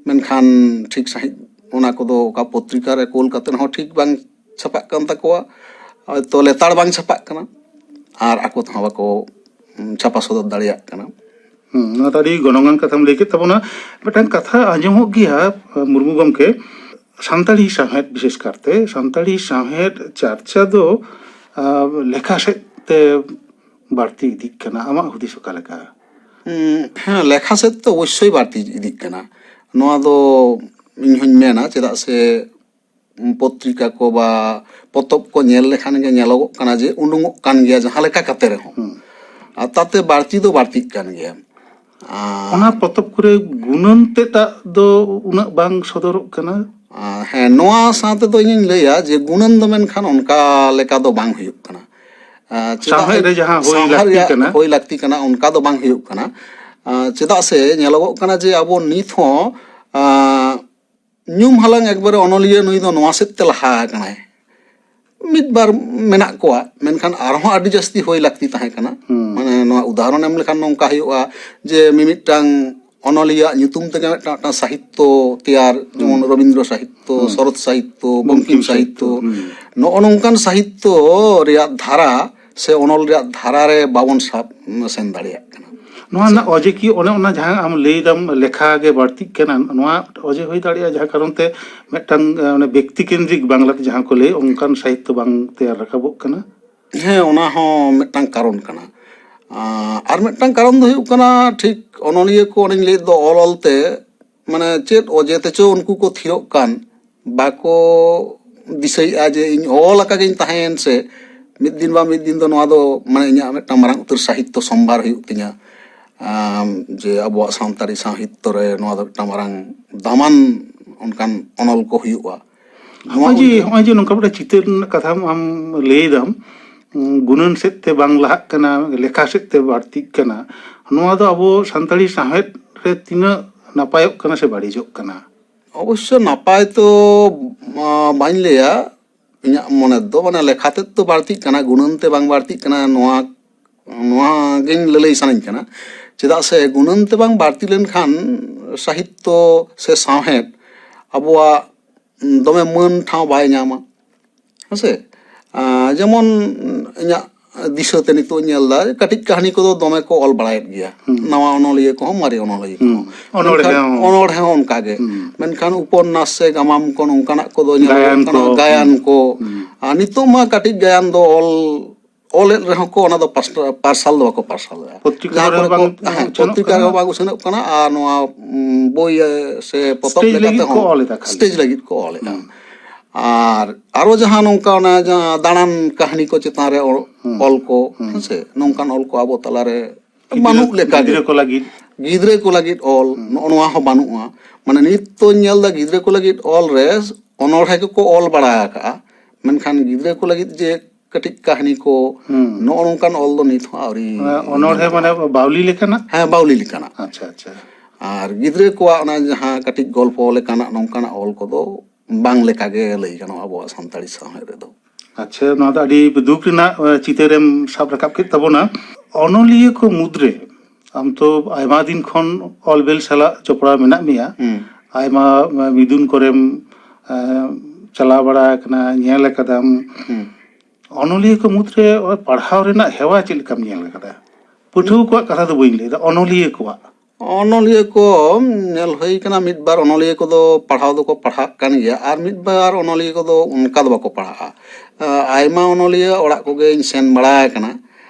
ᱢᱮᱱᱠᱷᱟᱱ ᱴᱷᱤᱠ ᱥᱟᱺᱦᱤᱡ ᱚᱱᱟ ᱠᱚᱫᱚ ᱚᱠᱟ ᱯᱚᱛᱨᱤᱠᱟ ᱨᱮ ᱠᱳᱞ ᱠᱟᱛᱮ ᱦᱚᱸ ᱴᱷᱤᱠ ᱵᱟᱝ ᱪᱷᱟᱯᱟᱜ ᱠᱟᱱ ᱛᱟᱠᱚᱣᱟ, ᱦᱚᱭᱛᱚ ᱞᱮᱛᱟᱲ ᱵᱟᱝ ᱪᱷᱟᱯᱟᱜ ᱠᱟᱱᱟ, ᱟᱨ ᱟᱠᱚ ᱛᱮᱦᱚᱸ ᱵᱟᱠᱚ, ᱩᱸ, ᱪᱷᱟᱯᱟ ᱥᱚᱫᱚᱨ ᱫᱟᱲᱮᱭᱟᱜ ᱠᱟᱱᱟ᱾ ᱦᱩᱸ, ᱱᱚᱣᱟ ᱫᱚ ᱟᱹᱰᱤ ᱜᱚᱱᱚᱝᱟᱱ ᱠᱟᱛᱷᱟᱢ ᱞᱟᱹᱭ ᱠᱮᱫ ᱛᱟᱵᱚᱱᱟ᱾ ᱢᱤᱫᱴᱟᱝ ᱠᱟᱛᱷᱟ ᱟᱸᱡᱚᱢᱚᱜ ᱜᱮᱭᱟ, ᱢᱩᱨᱢᱩ ᱜᱚᱢᱠᱮ, ᱥᱟᱱᱛᱟᱲᱤ ᱥᱟᱶᱦᱮᱫ, ᱵᱤᱥᱮᱥ ᱠᱟᱨᱛᱮ ᱥᱟᱱᱛᱟᱲᱤ ᱥᱟᱶᱦᱮᱫ ᱪᱟᱨᱪᱟ ᱫᱚ, ᱟᱸ, ᱞᱮᱠᱷᱟ ᱥᱮᱫ ᱛᱮ ᱵᱟᱹᱲᱛᱤ ᱤᱫᱤᱜ ᱠᱟᱱᱟ᱾ ᱟᱢᱟᱜ ᱦᱩᱫᱤᱥ ᱚᱠᱟ ᱞᱮᱠᱟ? ᱩᱸ, ᱦᱮᱸ, ᱞᱮᱠᱷᱟ ᱥᱮᱫ ᱛᱚ ᱚᱵᱚᱥᱥᱳᱭ ᱵᱟᱹᱲᱛᱤ ᱤᱫᱤᱜ ᱠᱟᱱᱟ᱾ ᱱᱚᱣᱟ ᱫᱚ ᱤᱧ ᱦᱚᱧ ᱢᱮᱱᱟ, ᱪᱮᱫᱟᱜ ᱥᱮ ᱯᱚᱛᱨᱤᱠᱟ ᱠᱚ ᱵᱟ ᱯᱚᱛᱚᱵ ᱠᱚ ᱧᱮᱞ ᱞᱮᱠᱷᱟᱱ ᱜᱮ ᱧᱮᱞᱚᱜᱚᱜ ᱠᱟᱱᱟ ᱡᱮ ᱩᱰᱩᱝᱚᱜ ᱠᱟᱱ ᱜᱮᱭᱟ ᱡᱟᱦᱟᱸ ᱞᱮᱠᱟ ᱠᱟᱛᱮ ᱨᱮᱦᱚᱸ᱾ ᱦᱩᱸ᱾ ᱟᱨ ᱛᱟᱛᱮ ᱵᱟᱹᱲᱛᱤ ᱫᱚ ᱵᱟᱹᱲᱛᱤᱜ ᱠᱟᱱ ᱜᱮᱭᱟ᱾ ᱟᱨ ᱚᱱᱟ ᱯᱚᱛᱚᱵ ᱠᱚᱨᱮ ᱜᱩᱱᱟᱹᱱ ᱛᱮᱫᱟᱜ ᱫᱚ ᱩᱱᱟᱹᱜ ᱵᱟᱝ ᱥᱚᱫᱚᱨᱚᱜ ᱠᱟᱱᱟ᱾ ᱟᱨ ᱦᱮᱸ, ᱱᱚᱣᱟ ᱥᱟᱶ ᱛᱮᱫᱚ ᱤᱧᱤᱧ ᱞᱟᱹᱭᱟ ᱡᱮ ᱜᱩᱱᱟᱹᱱ ᱫᱚ ᱢᱮᱱᱠᱷᱟᱱ ᱚᱱᱠᱟ ᱞᱮᱠᱟ ᱫᱚ ᱵᱟᱝ ᱦᱩᱭᱩᱜ ᱠᱟᱱᱟ᱾ ᱟᱨ ᱪᱮᱫᱟᱜ ᱥᱟᱶᱦᱮᱫ ᱨᱮ ᱡᱟᱦᱟᱸ ᱦᱩᱭ ᱥᱟᱶᱦᱮᱫ ᱞᱟᱹᱠᱛᱤ ᱨᱮᱭᱟᱜ ᱠᱟᱱᱟ᱾ ᱦᱩᱭ ᱞᱟᱹᱠᱛᱤ ᱠᱟᱱᱟ, ᱚᱱᱠᱟ ᱫᱚ ᱵᱟᱝ ᱦᱩᱭᱩᱜ ᱠᱟᱱᱟ᱾ ᱟᱨ ᱪᱮᱫᱟᱜ ᱥᱮ ᱧᱮᱞᱚᱜᱚᱜ ᱠᱟᱱᱟ ᱡᱮ ᱟᱵᱚ ᱱᱤᱛ ᱦᱚᱸ, ᱟᱨ, ᱧᱩᱢ ᱦᱟᱞᱟᱝ ᱮᱠᱵᱟᱨᱮ ᱚᱱᱚᱞᱤᱭᱟᱹ ᱱᱩᱭ ᱫᱚ ᱱᱚᱣᱟ ᱥᱮᱫ ᱛᱮ ᱞᱟᱦᱟ ᱟᱠᱟᱱᱟᱭ᱾ ᱢᱤᱫ ᱵᱟᱨ ᱢᱮᱱᱟᱜ ᱠᱚᱣᱟ, ᱢᱮᱱᱠᱷᱟᱱ ᱟᱨᱦᱚᱸ ᱟᱹᱰᱤ ᱡᱟᱹᱥᱛᱤ ᱦᱩᱭ ᱞᱟᱹᱠᱛᱤ ᱛᱟᱦᱮᱸ ᱠᱟᱱᱟ᱾ ᱦᱩᱸ᱾ ᱢᱟᱱᱮ ᱱᱚᱣᱟ ᱩᱫᱟᱦᱚᱨᱚᱱ ᱮᱢ ᱞᱮᱠᱷᱟᱱ ᱱᱚᱝᱠᱟ ᱦᱩᱭᱩᱜᱼᱟ ᱡᱮ ᱢᱤᱢᱤᱫᱴᱟᱝ ᱚᱱᱚᱞᱤᱭᱟᱹᱣᱟᱜ ᱧᱩᱛᱩᱢ ᱛᱮᱜᱮ ᱢᱤᱫᱴᱟᱝ, ᱢᱤᱫᱴᱟᱝ ᱥᱟᱦᱤᱛᱛᱚ ᱛᱮᱭᱟᱨ, ᱡᱮᱢᱚᱱ ᱦᱩᱸ᱾ ᱨᱚᱵᱤᱱᱫᱨᱚ ᱥᱟᱦᱤᱛᱛᱚ, ᱦᱩᱸ᱾ ᱥᱚᱨᱚᱛ ᱥᱟᱦᱤᱛᱛᱚ, ᱵᱚᱝᱠᱤᱢ ᱵᱚᱝᱠᱤᱢ ᱥᱟᱦᱤᱛᱛᱚ, ᱥᱟᱦᱤᱛᱛᱚ, ᱦᱩᱸ᱾ ᱱᱚᱜᱼᱚ ᱱᱚᱝᱠᱟᱱ ᱥᱟᱦᱤᱛᱛᱚ ᱨᱮᱭᱟᱜ ᱫᱷᱟᱨᱟ ᱥᱮ ᱚᱱᱚᱞ ᱨᱮᱭᱟᱜ ᱫᱷᱟᱨᱟ ᱨᱮ ᱵᱟᱵᱚᱱ ᱥᱟᱵ ᱥᱮᱱ ᱫᱟᱲᱮᱭᱟᱜ ᱠᱟᱱᱟ᱾ ᱱᱚᱣᱟ ᱨᱮᱱᱟᱜ ᱚᱡᱮ ᱠᱤ ᱚᱱᱮ ᱚᱱᱟ ᱡᱟᱦᱟᱸ ᱟᱢ ᱞᱟᱹᱭ ᱫᱟᱢ ᱞᱮᱠᱷᱟ ᱜᱮ ᱵᱟᱹᱲᱛᱤᱜ ᱠᱟᱱᱟ, ᱱᱚᱣᱟ ᱚᱡᱮ ᱦᱩᱭ ᱫᱟᱲᱮᱭᱟᱜᱼᱟ ᱡᱟᱦᱟᱸ ᱠᱟᱨᱚᱱ ᱛᱮ ᱢᱤᱫᱴᱟᱝ, ᱮ, ᱚᱱᱮ ᱵᱮᱠᱛᱤ ᱠᱮᱱᱫᱨᱤᱠ ᱵᱟᱝᱞᱟᱛᱮ ᱡᱟᱦᱟᱸ ᱠᱚ ᱞᱟᱹᱭ, ᱚᱱᱠᱟᱱ ᱥᱟᱦᱤᱛᱛᱚ ᱵᱟᱝ ᱛᱮᱭᱟᱨ ᱨᱟᱠᱟᱵᱚᱜ ᱠᱟᱱᱟ? ᱦᱮᱸ, ᱚᱱᱟ ᱦᱚᱸ ᱢᱤᱫᱴᱟᱝ ᱠᱟᱨᱚᱱ ᱠᱟᱱᱟ᱾ ᱟᱸ, ᱟᱨ ᱢᱤᱫᱴᱟᱝ ᱠᱟᱨᱚᱱ ᱫᱚ ᱦᱩᱭᱩᱜ ᱠᱟᱱᱟ, ᱴᱷᱤᱠ ᱚᱱᱚᱞᱤᱭᱟᱹ ᱠᱚ ᱚᱱᱮᱧ ᱞᱟᱹᱭᱮᱫ ᱫᱚ, ᱚᱞ ᱚᱞᱛᱮ ᱢᱟᱱᱮ ᱪᱮᱫ ᱚᱡᱮ ᱛᱮᱪᱚ ᱩᱱᱠᱩ ᱠᱚ ᱛᱷᱤᱨᱚᱜ ᱠᱟᱱ, ᱵᱟᱠᱚ ᱫᱤᱥᱟᱹᱭᱮᱫᱼᱟ ᱡᱮ ᱤᱧ ᱚᱞ ᱟᱠᱟ ᱜᱤᱧ ᱛᱟᱦᱮᱸᱭᱮᱱ ᱥᱮ ᱢᱤᱫ ᱫᱤᱱ ᱵᱟ ᱢᱤᱫ ᱫᱤᱱ ᱫᱚ ᱱᱚᱣᱟ ᱫᱚ ᱢᱟᱱᱮ ᱤᱧᱟᱹᱜ ᱢᱤᱫᱴᱟᱝ ᱢᱟᱨᱟᱝ ᱩᱛᱟᱹᱨ ᱥᱟᱦᱤᱛᱛᱚ ᱥᱚᱢᱵᱷᱟᱨ ᱦᱩᱭᱩᱜ ᱛᱤᱧᱟ᱾ ᱟᱢ, ᱡᱮ ᱟᱵᱚᱣᱟᱜ ᱥᱟᱱᱛᱟᱲᱤ ᱥᱟᱶᱦᱮᱫ ᱨᱮ ᱱᱚᱣᱟ ᱫᱚ ᱢᱤᱫᱴᱟᱝ ᱢᱟᱨᱟᱝ ᱫᱟᱢᱟᱱ ᱚᱱᱠᱟᱱ ᱚᱱᱚᱞ ᱠᱚ ᱦᱩᱭᱩᱜᱼᱟ᱾ ᱱᱚᱣᱟ ᱱᱚᱜᱼᱚᱭ ᱡᱮ, ᱩᱭᱦᱟᱹᱨ ᱱᱚᱜᱼᱚᱭ ᱡᱮ ᱱᱚᱝᱠᱟ ᱢᱤᱫᱴᱟᱝ ᱪᱤᱛᱟᱹᱨ ᱨᱮᱱᱟᱜ ᱠᱟᱛᱷᱟᱢ ᱟᱢ ᱞᱟᱹᱭ ᱫᱟᱢ, ᱩᱸ, ᱜᱩᱱᱟᱹᱱ ᱥᱮᱫ ᱛᱮ ᱵᱟᱝ ᱞᱟᱦᱟᱜ ᱠᱟᱱᱟ, ᱞᱮᱠᱷᱟ ᱥᱮᱫ ᱛᱮ ᱵᱟᱹᱲᱛᱤᱜ ᱠᱟᱱᱟ, ᱱᱚᱣᱟ ᱫᱚ ᱟᱵᱚ ᱥᱟᱱᱛᱟᱲᱤ ᱥᱟᱶᱦᱮᱫ ᱨᱮ ᱛᱤᱱᱟᱹᱜ ᱱᱟᱯᱟᱭᱚᱜ ᱠᱟᱱᱟ ᱥᱮ ᱵᱟᱹᱲᱤᱡᱚᱜ ᱠᱟᱱᱟ? ᱚᱵᱚᱥᱥᱚ ᱱᱟᱯᱟᱭ ᱛᱚ, ᱟᱸ, ᱵᱟᱹᱧ ᱞᱟᱹᱭᱟ, ᱤᱧᱟᱹᱜ ᱢᱚᱱᱮ ᱫᱚ ᱢᱟᱱᱮ ᱞᱮᱠᱷᱟ ᱛᱮᱫ ᱫᱚ ᱵᱟᱹᱲᱛᱤᱜ ᱠᱟᱱᱟ, ᱜᱩᱱᱟᱹᱱ ᱛᱮ ᱵᱟᱝ ᱵᱟᱹᱲᱛᱤᱜ ᱠᱟᱱᱟ, ᱱᱚᱣᱟ ᱱᱚᱣᱟ ᱜᱤᱧ ᱞᱟᱹᱞᱟᱹᱭ ᱥᱟᱱᱟᱧ ᱠᱟᱱᱟ᱾ ᱪᱮᱫᱟᱜ ᱥᱮ ᱜᱩᱱᱟᱹᱱ ᱛᱮ ᱵᱟᱝ ᱵᱟᱹᱲᱛᱤ ᱞᱮᱱᱠᱷᱟᱱ ᱥᱟᱦᱤᱛᱛᱚ ᱥᱮ ᱥᱟᱶᱦᱮᱫ ᱟᱵᱚᱣᱟᱜ ᱫᱚᱢᱮ ᱢᱟᱹᱱ ᱴᱷᱟᱶ ᱵᱟᱭ ᱧᱟᱢᱟ᱾ ᱦᱮᱸᱥᱮ? ᱟᱸ, ᱡᱮᱢᱚᱱ ᱤᱧᱟᱹᱜ ᱫᱤᱥᱟᱹ ᱛᱮ ᱱᱤᱛᱚᱜ ᱤᱧ ᱧᱮᱞ ᱮᱫᱟ, ᱠᱟᱹᱴᱤᱡ ᱠᱟᱹᱦᱱᱤ ᱠᱚᱫᱚ ᱫᱚᱢᱮ ᱠᱚ ᱚᱞ ᱵᱟᱲᱟᱭᱮᱫ ᱜᱮᱭᱟ᱾ ᱦᱩᱸ᱾ ᱱᱟᱣᱟ ᱚᱱᱚᱞᱤᱭᱟᱹ ᱠᱚᱦᱚᱸ, ᱢᱟᱨᱮ ᱚᱱᱚᱞᱤᱭᱟᱹ ᱠᱚᱦᱚᱸ᱾ ᱦᱩᱸ᱾ ᱚᱱᱚᱬᱦᱮ ᱢᱮᱱᱠᱷᱟᱱ ᱦᱚᱸ᱾ ᱚᱱᱚᱬᱦᱮ ᱦᱚᱸ ᱚᱱᱠᱟ ᱜᱮ᱾ ᱦᱩᱸ᱾ ᱢᱮᱱᱠᱷᱟᱱ ᱩᱯᱚᱱᱱᱟᱥ ᱥᱮ ᱜᱟᱢᱟᱢ ᱠᱚ ᱱᱚᱝᱠᱟᱱᱟᱜ ᱠᱚᱫᱚ ᱧᱮᱞᱚᱜ ᱜᱟᱭᱟᱱ ᱠᱟᱱᱟ, ᱠᱚ᱾ ᱜᱟᱭᱟᱱ ᱠᱚ᱾ ᱦᱩᱸ᱾ ᱟᱨ ᱱᱤᱛᱚᱜ ᱢᱟ ᱠᱟᱹᱴᱤᱡ ᱜᱟᱭᱟᱱ ᱫᱚ ᱚᱞ, ᱚᱞᱮᱫ ᱨᱮᱦᱚᱸ ᱠᱚ ᱚᱱᱟ ᱫᱚ ᱯᱟᱥ-, ᱯᱟᱨᱥᱟᱞ ᱫᱚ ᱵᱟᱠᱚ ᱯᱟᱨᱥᱟᱞᱮᱫᱼᱟ᱾ ᱯᱚᱛᱨᱤᱠᱟ ᱡᱟᱦᱟᱸ ᱠᱚᱨᱮ ᱠᱚᱨᱮ ᱵᱟᱝ ᱠᱚ, ᱦᱮᱸ, ᱩᱪᱷᱟᱹᱱᱚᱜ ᱯᱚᱛᱨᱤᱠᱟ ᱠᱟᱱᱟ᱾ ᱨᱮᱦᱚᱸ ᱵᱟᱝ ᱩᱪᱷᱟᱹᱱᱚᱜ ᱠᱟᱱᱟ ᱟᱨ ᱱᱚᱣᱟ, ᱩᱸ, ᱵᱳᱭ, ᱮ, ᱥᱮ ᱯᱚᱛᱚᱵ ᱥᱴᱮᱡᱽ ᱞᱮᱠᱟᱛᱮ ᱞᱟᱹᱜᱤᱫ ᱠᱚ ᱦᱚᱸ ᱚᱞ ᱮᱫᱟ ᱠᱷᱟᱹᱞᱤ᱾ ᱥᱴᱮᱡᱽ ᱞᱟᱹᱜᱤᱫ ᱠᱚ ᱚᱞᱮᱫᱼᱟ᱾ ᱦᱩᱸ᱾ ᱟᱨ ᱟᱨᱚ ᱡᱟᱦᱟᱸ ᱱᱚᱝᱠᱟ ᱚᱱᱟ ᱡᱟᱦᱟᱸ ᱫᱟᱬᱟᱱ ᱠᱟᱹᱦᱱᱤ ᱠᱚ ᱪᱮᱛᱟᱱ ᱨᱮ ᱚ-, ᱦᱩᱸ᱾ ᱚᱞ ᱠᱚ, ᱦᱩᱸ᱾ ᱦᱮᱸᱥᱮ, ᱱᱚᱝᱠᱟᱱ ᱚᱞ ᱠᱚ ᱟᱵᱚ ᱛᱟᱞᱟᱨᱮ ᱜᱤᱫᱽᱨᱟᱹ, ᱵᱟᱹᱱᱩᱜ ᱞᱮᱠᱟ ᱜᱮ᱾ ᱜᱤᱫᱽᱨᱟᱹ ᱠᱚ ᱞᱟᱹᱜᱤᱫ᱾ ᱜᱤᱫᱽᱨᱟᱹ ᱠᱚ ᱞᱟᱹᱜᱤᱫ ᱚᱞ, ᱦᱩᱸ᱾ ᱱᱚᱜᱼᱚ ᱱᱚᱣᱟ ᱦᱚᱸ ᱵᱟᱹᱱᱩᱜᱼᱟ᱾ ᱢᱟᱱᱮ ᱱᱤᱛ ᱛᱚᱧ ᱧᱮᱞ ᱮᱫᱟ ᱜᱤᱫᱽᱨᱟᱹ ᱠᱚ ᱞᱟᱹᱜᱤᱫ ᱚᱞ ᱨᱮ ᱚᱱᱚᱬᱦᱮ ᱠᱚᱠᱚ ᱚᱞ ᱵᱟᱲᱟ ᱟᱠᱟᱜᱼᱟ, ᱢᱮᱱᱠᱷᱟᱱ ᱜᱤᱫᱽᱨᱟᱹ ᱠᱚ ᱞᱟᱹᱜᱤᱫ ᱡᱮ ᱠᱟᱹᱴᱤᱡ ᱠᱟᱹᱦᱱᱤ ᱠᱚ, ᱦᱩᱸ᱾ ᱱᱚᱜᱼᱚ ᱱᱚᱝᱠᱟᱱ ᱚᱞ ᱫᱚ ᱱᱤᱛ ᱦᱚᱸ ᱟᱹᱣᱨᱤ ᱚᱱᱟ ᱚᱱᱚᱬᱦᱮ ᱧᱮᱞᱚᱜᱼᱟ᱾ ᱢᱟᱱᱮ ᱵᱟᱣᱞᱤ ᱞᱮᱠᱟᱱᱟᱜ? ᱦᱮᱸ, ᱵᱟᱣᱞᱤ ᱞᱮᱠᱟᱱᱟᱜ᱾ ᱟᱪᱪᱷᱟ, ᱟᱪᱪᱷᱟ᱾ ᱟᱨ ᱜᱤᱫᱽᱨᱟᱹ ᱠᱚᱣᱟᱜ ᱚᱱᱟ ᱡᱟᱦᱟᱸ ᱠᱟᱹᱴᱤᱡ ᱜᱚᱞᱯᱚ ᱞᱮᱠᱟᱱᱟᱜ ᱱᱚᱝᱠᱟᱱᱟᱜ ᱚᱞ ᱠᱚᱫᱚ ᱵᱟᱝ ᱞᱮᱠᱟᱜᱮ ᱞᱟᱹᱭ ᱜᱟᱱᱚᱜᱼᱟ ᱟᱵᱚᱣᱟᱜ ᱥᱟᱱᱛᱟᱲᱤ ᱥᱟᱶᱦᱮᱫ ᱨᱮᱫᱚ᱾ ᱟᱪᱪᱷᱟ, ᱱᱚᱣᱟ ᱫᱚ ᱟᱹᱰᱤ ᱫᱩᱠ ᱨᱮᱱᱟᱜ, ᱮ, ᱪᱤᱛᱟᱹᱨᱮᱢ ᱥᱟᱵ ᱨᱟᱠᱟᱵ ᱠᱮᱫ ᱛᱟᱵᱚᱱᱟ᱾ ᱚᱱᱚᱞᱤᱭᱟᱹ ᱠᱚ ᱢᱩᱫᱽᱨᱮ ᱟᱢ ᱛᱚ ᱟᱭᱢᱟ ᱫᱤᱱ ᱠᱷᱚᱱ ᱚᱞ ᱵᱮᱞ ᱥᱟᱞᱟᱜ ᱡᱚᱯᱲᱟᱣ ᱢᱮᱱᱟᱜ ᱢᱮᱭᱟ᱾ ᱦᱩᱸ᱾ ᱟᱭᱢᱟ, ᱮ, ᱢᱤᱫᱩᱱ ᱠᱚᱨᱮᱢ, ᱮ, ᱪᱟᱞᱟᱣ ᱵᱟᱲᱟ ᱟᱠᱟᱱᱟ, ᱧᱮᱞ ᱟᱠᱟᱫᱟᱢ᱾ ᱦᱩᱸ᱾ ᱚᱱᱚᱞᱤᱭᱟᱹ ᱠᱚ ᱢᱩᱫᱽᱨᱮ ᱯᱟᱲᱦᱟᱣ ᱨᱮᱱᱟᱜ ᱦᱮᱣᱟ ᱪᱮᱫ ᱞᱮᱠᱟᱢ ᱧᱮᱞ ᱟᱠᱟᱫᱟ? ᱯᱟᱹᱴᱷᱩᱣᱟᱹ ᱠᱚᱣᱟᱜ ᱠᱟᱛᱷᱟ ᱫᱚ ᱵᱟᱹᱧ ᱞᱟᱹᱭᱫᱟ, ᱚᱱᱚᱞᱤᱭᱟᱹ ᱠᱚᱣᱟᱜ᱾ ᱚᱱᱚᱞᱤᱭᱟᱹ ᱠᱚ ᱧᱮᱞ ᱦᱩᱭ ᱠᱟᱱᱟ, ᱢᱤᱫ ᱵᱟᱨ ᱚᱱᱚᱞᱤᱭᱟᱹ ᱠᱚᱫᱚ ᱯᱟᱲᱦᱟᱣ ᱫᱚᱠᱚ ᱯᱟᱲᱦᱟᱜ ᱠᱟᱱ ᱜᱮᱭᱟ, ᱟᱨ ᱢᱤᱫ ᱵᱟᱨ ᱚᱱᱚᱞᱤᱭᱟᱹ ᱠᱚᱫᱚ ᱚᱱᱠᱟ ᱫᱚ ᱵᱟᱠᱚ ᱯᱟᱲᱦᱟᱜᱼᱟ᱾ ᱟ, ᱟᱭᱢᱟ ᱚᱱᱚᱞᱤᱭᱟᱹ ᱚᱲᱟᱜ ᱠᱚᱜᱮᱧ ᱥᱮᱱ ᱵᱟᱲᱟ ᱟᱠᱟᱱᱟ,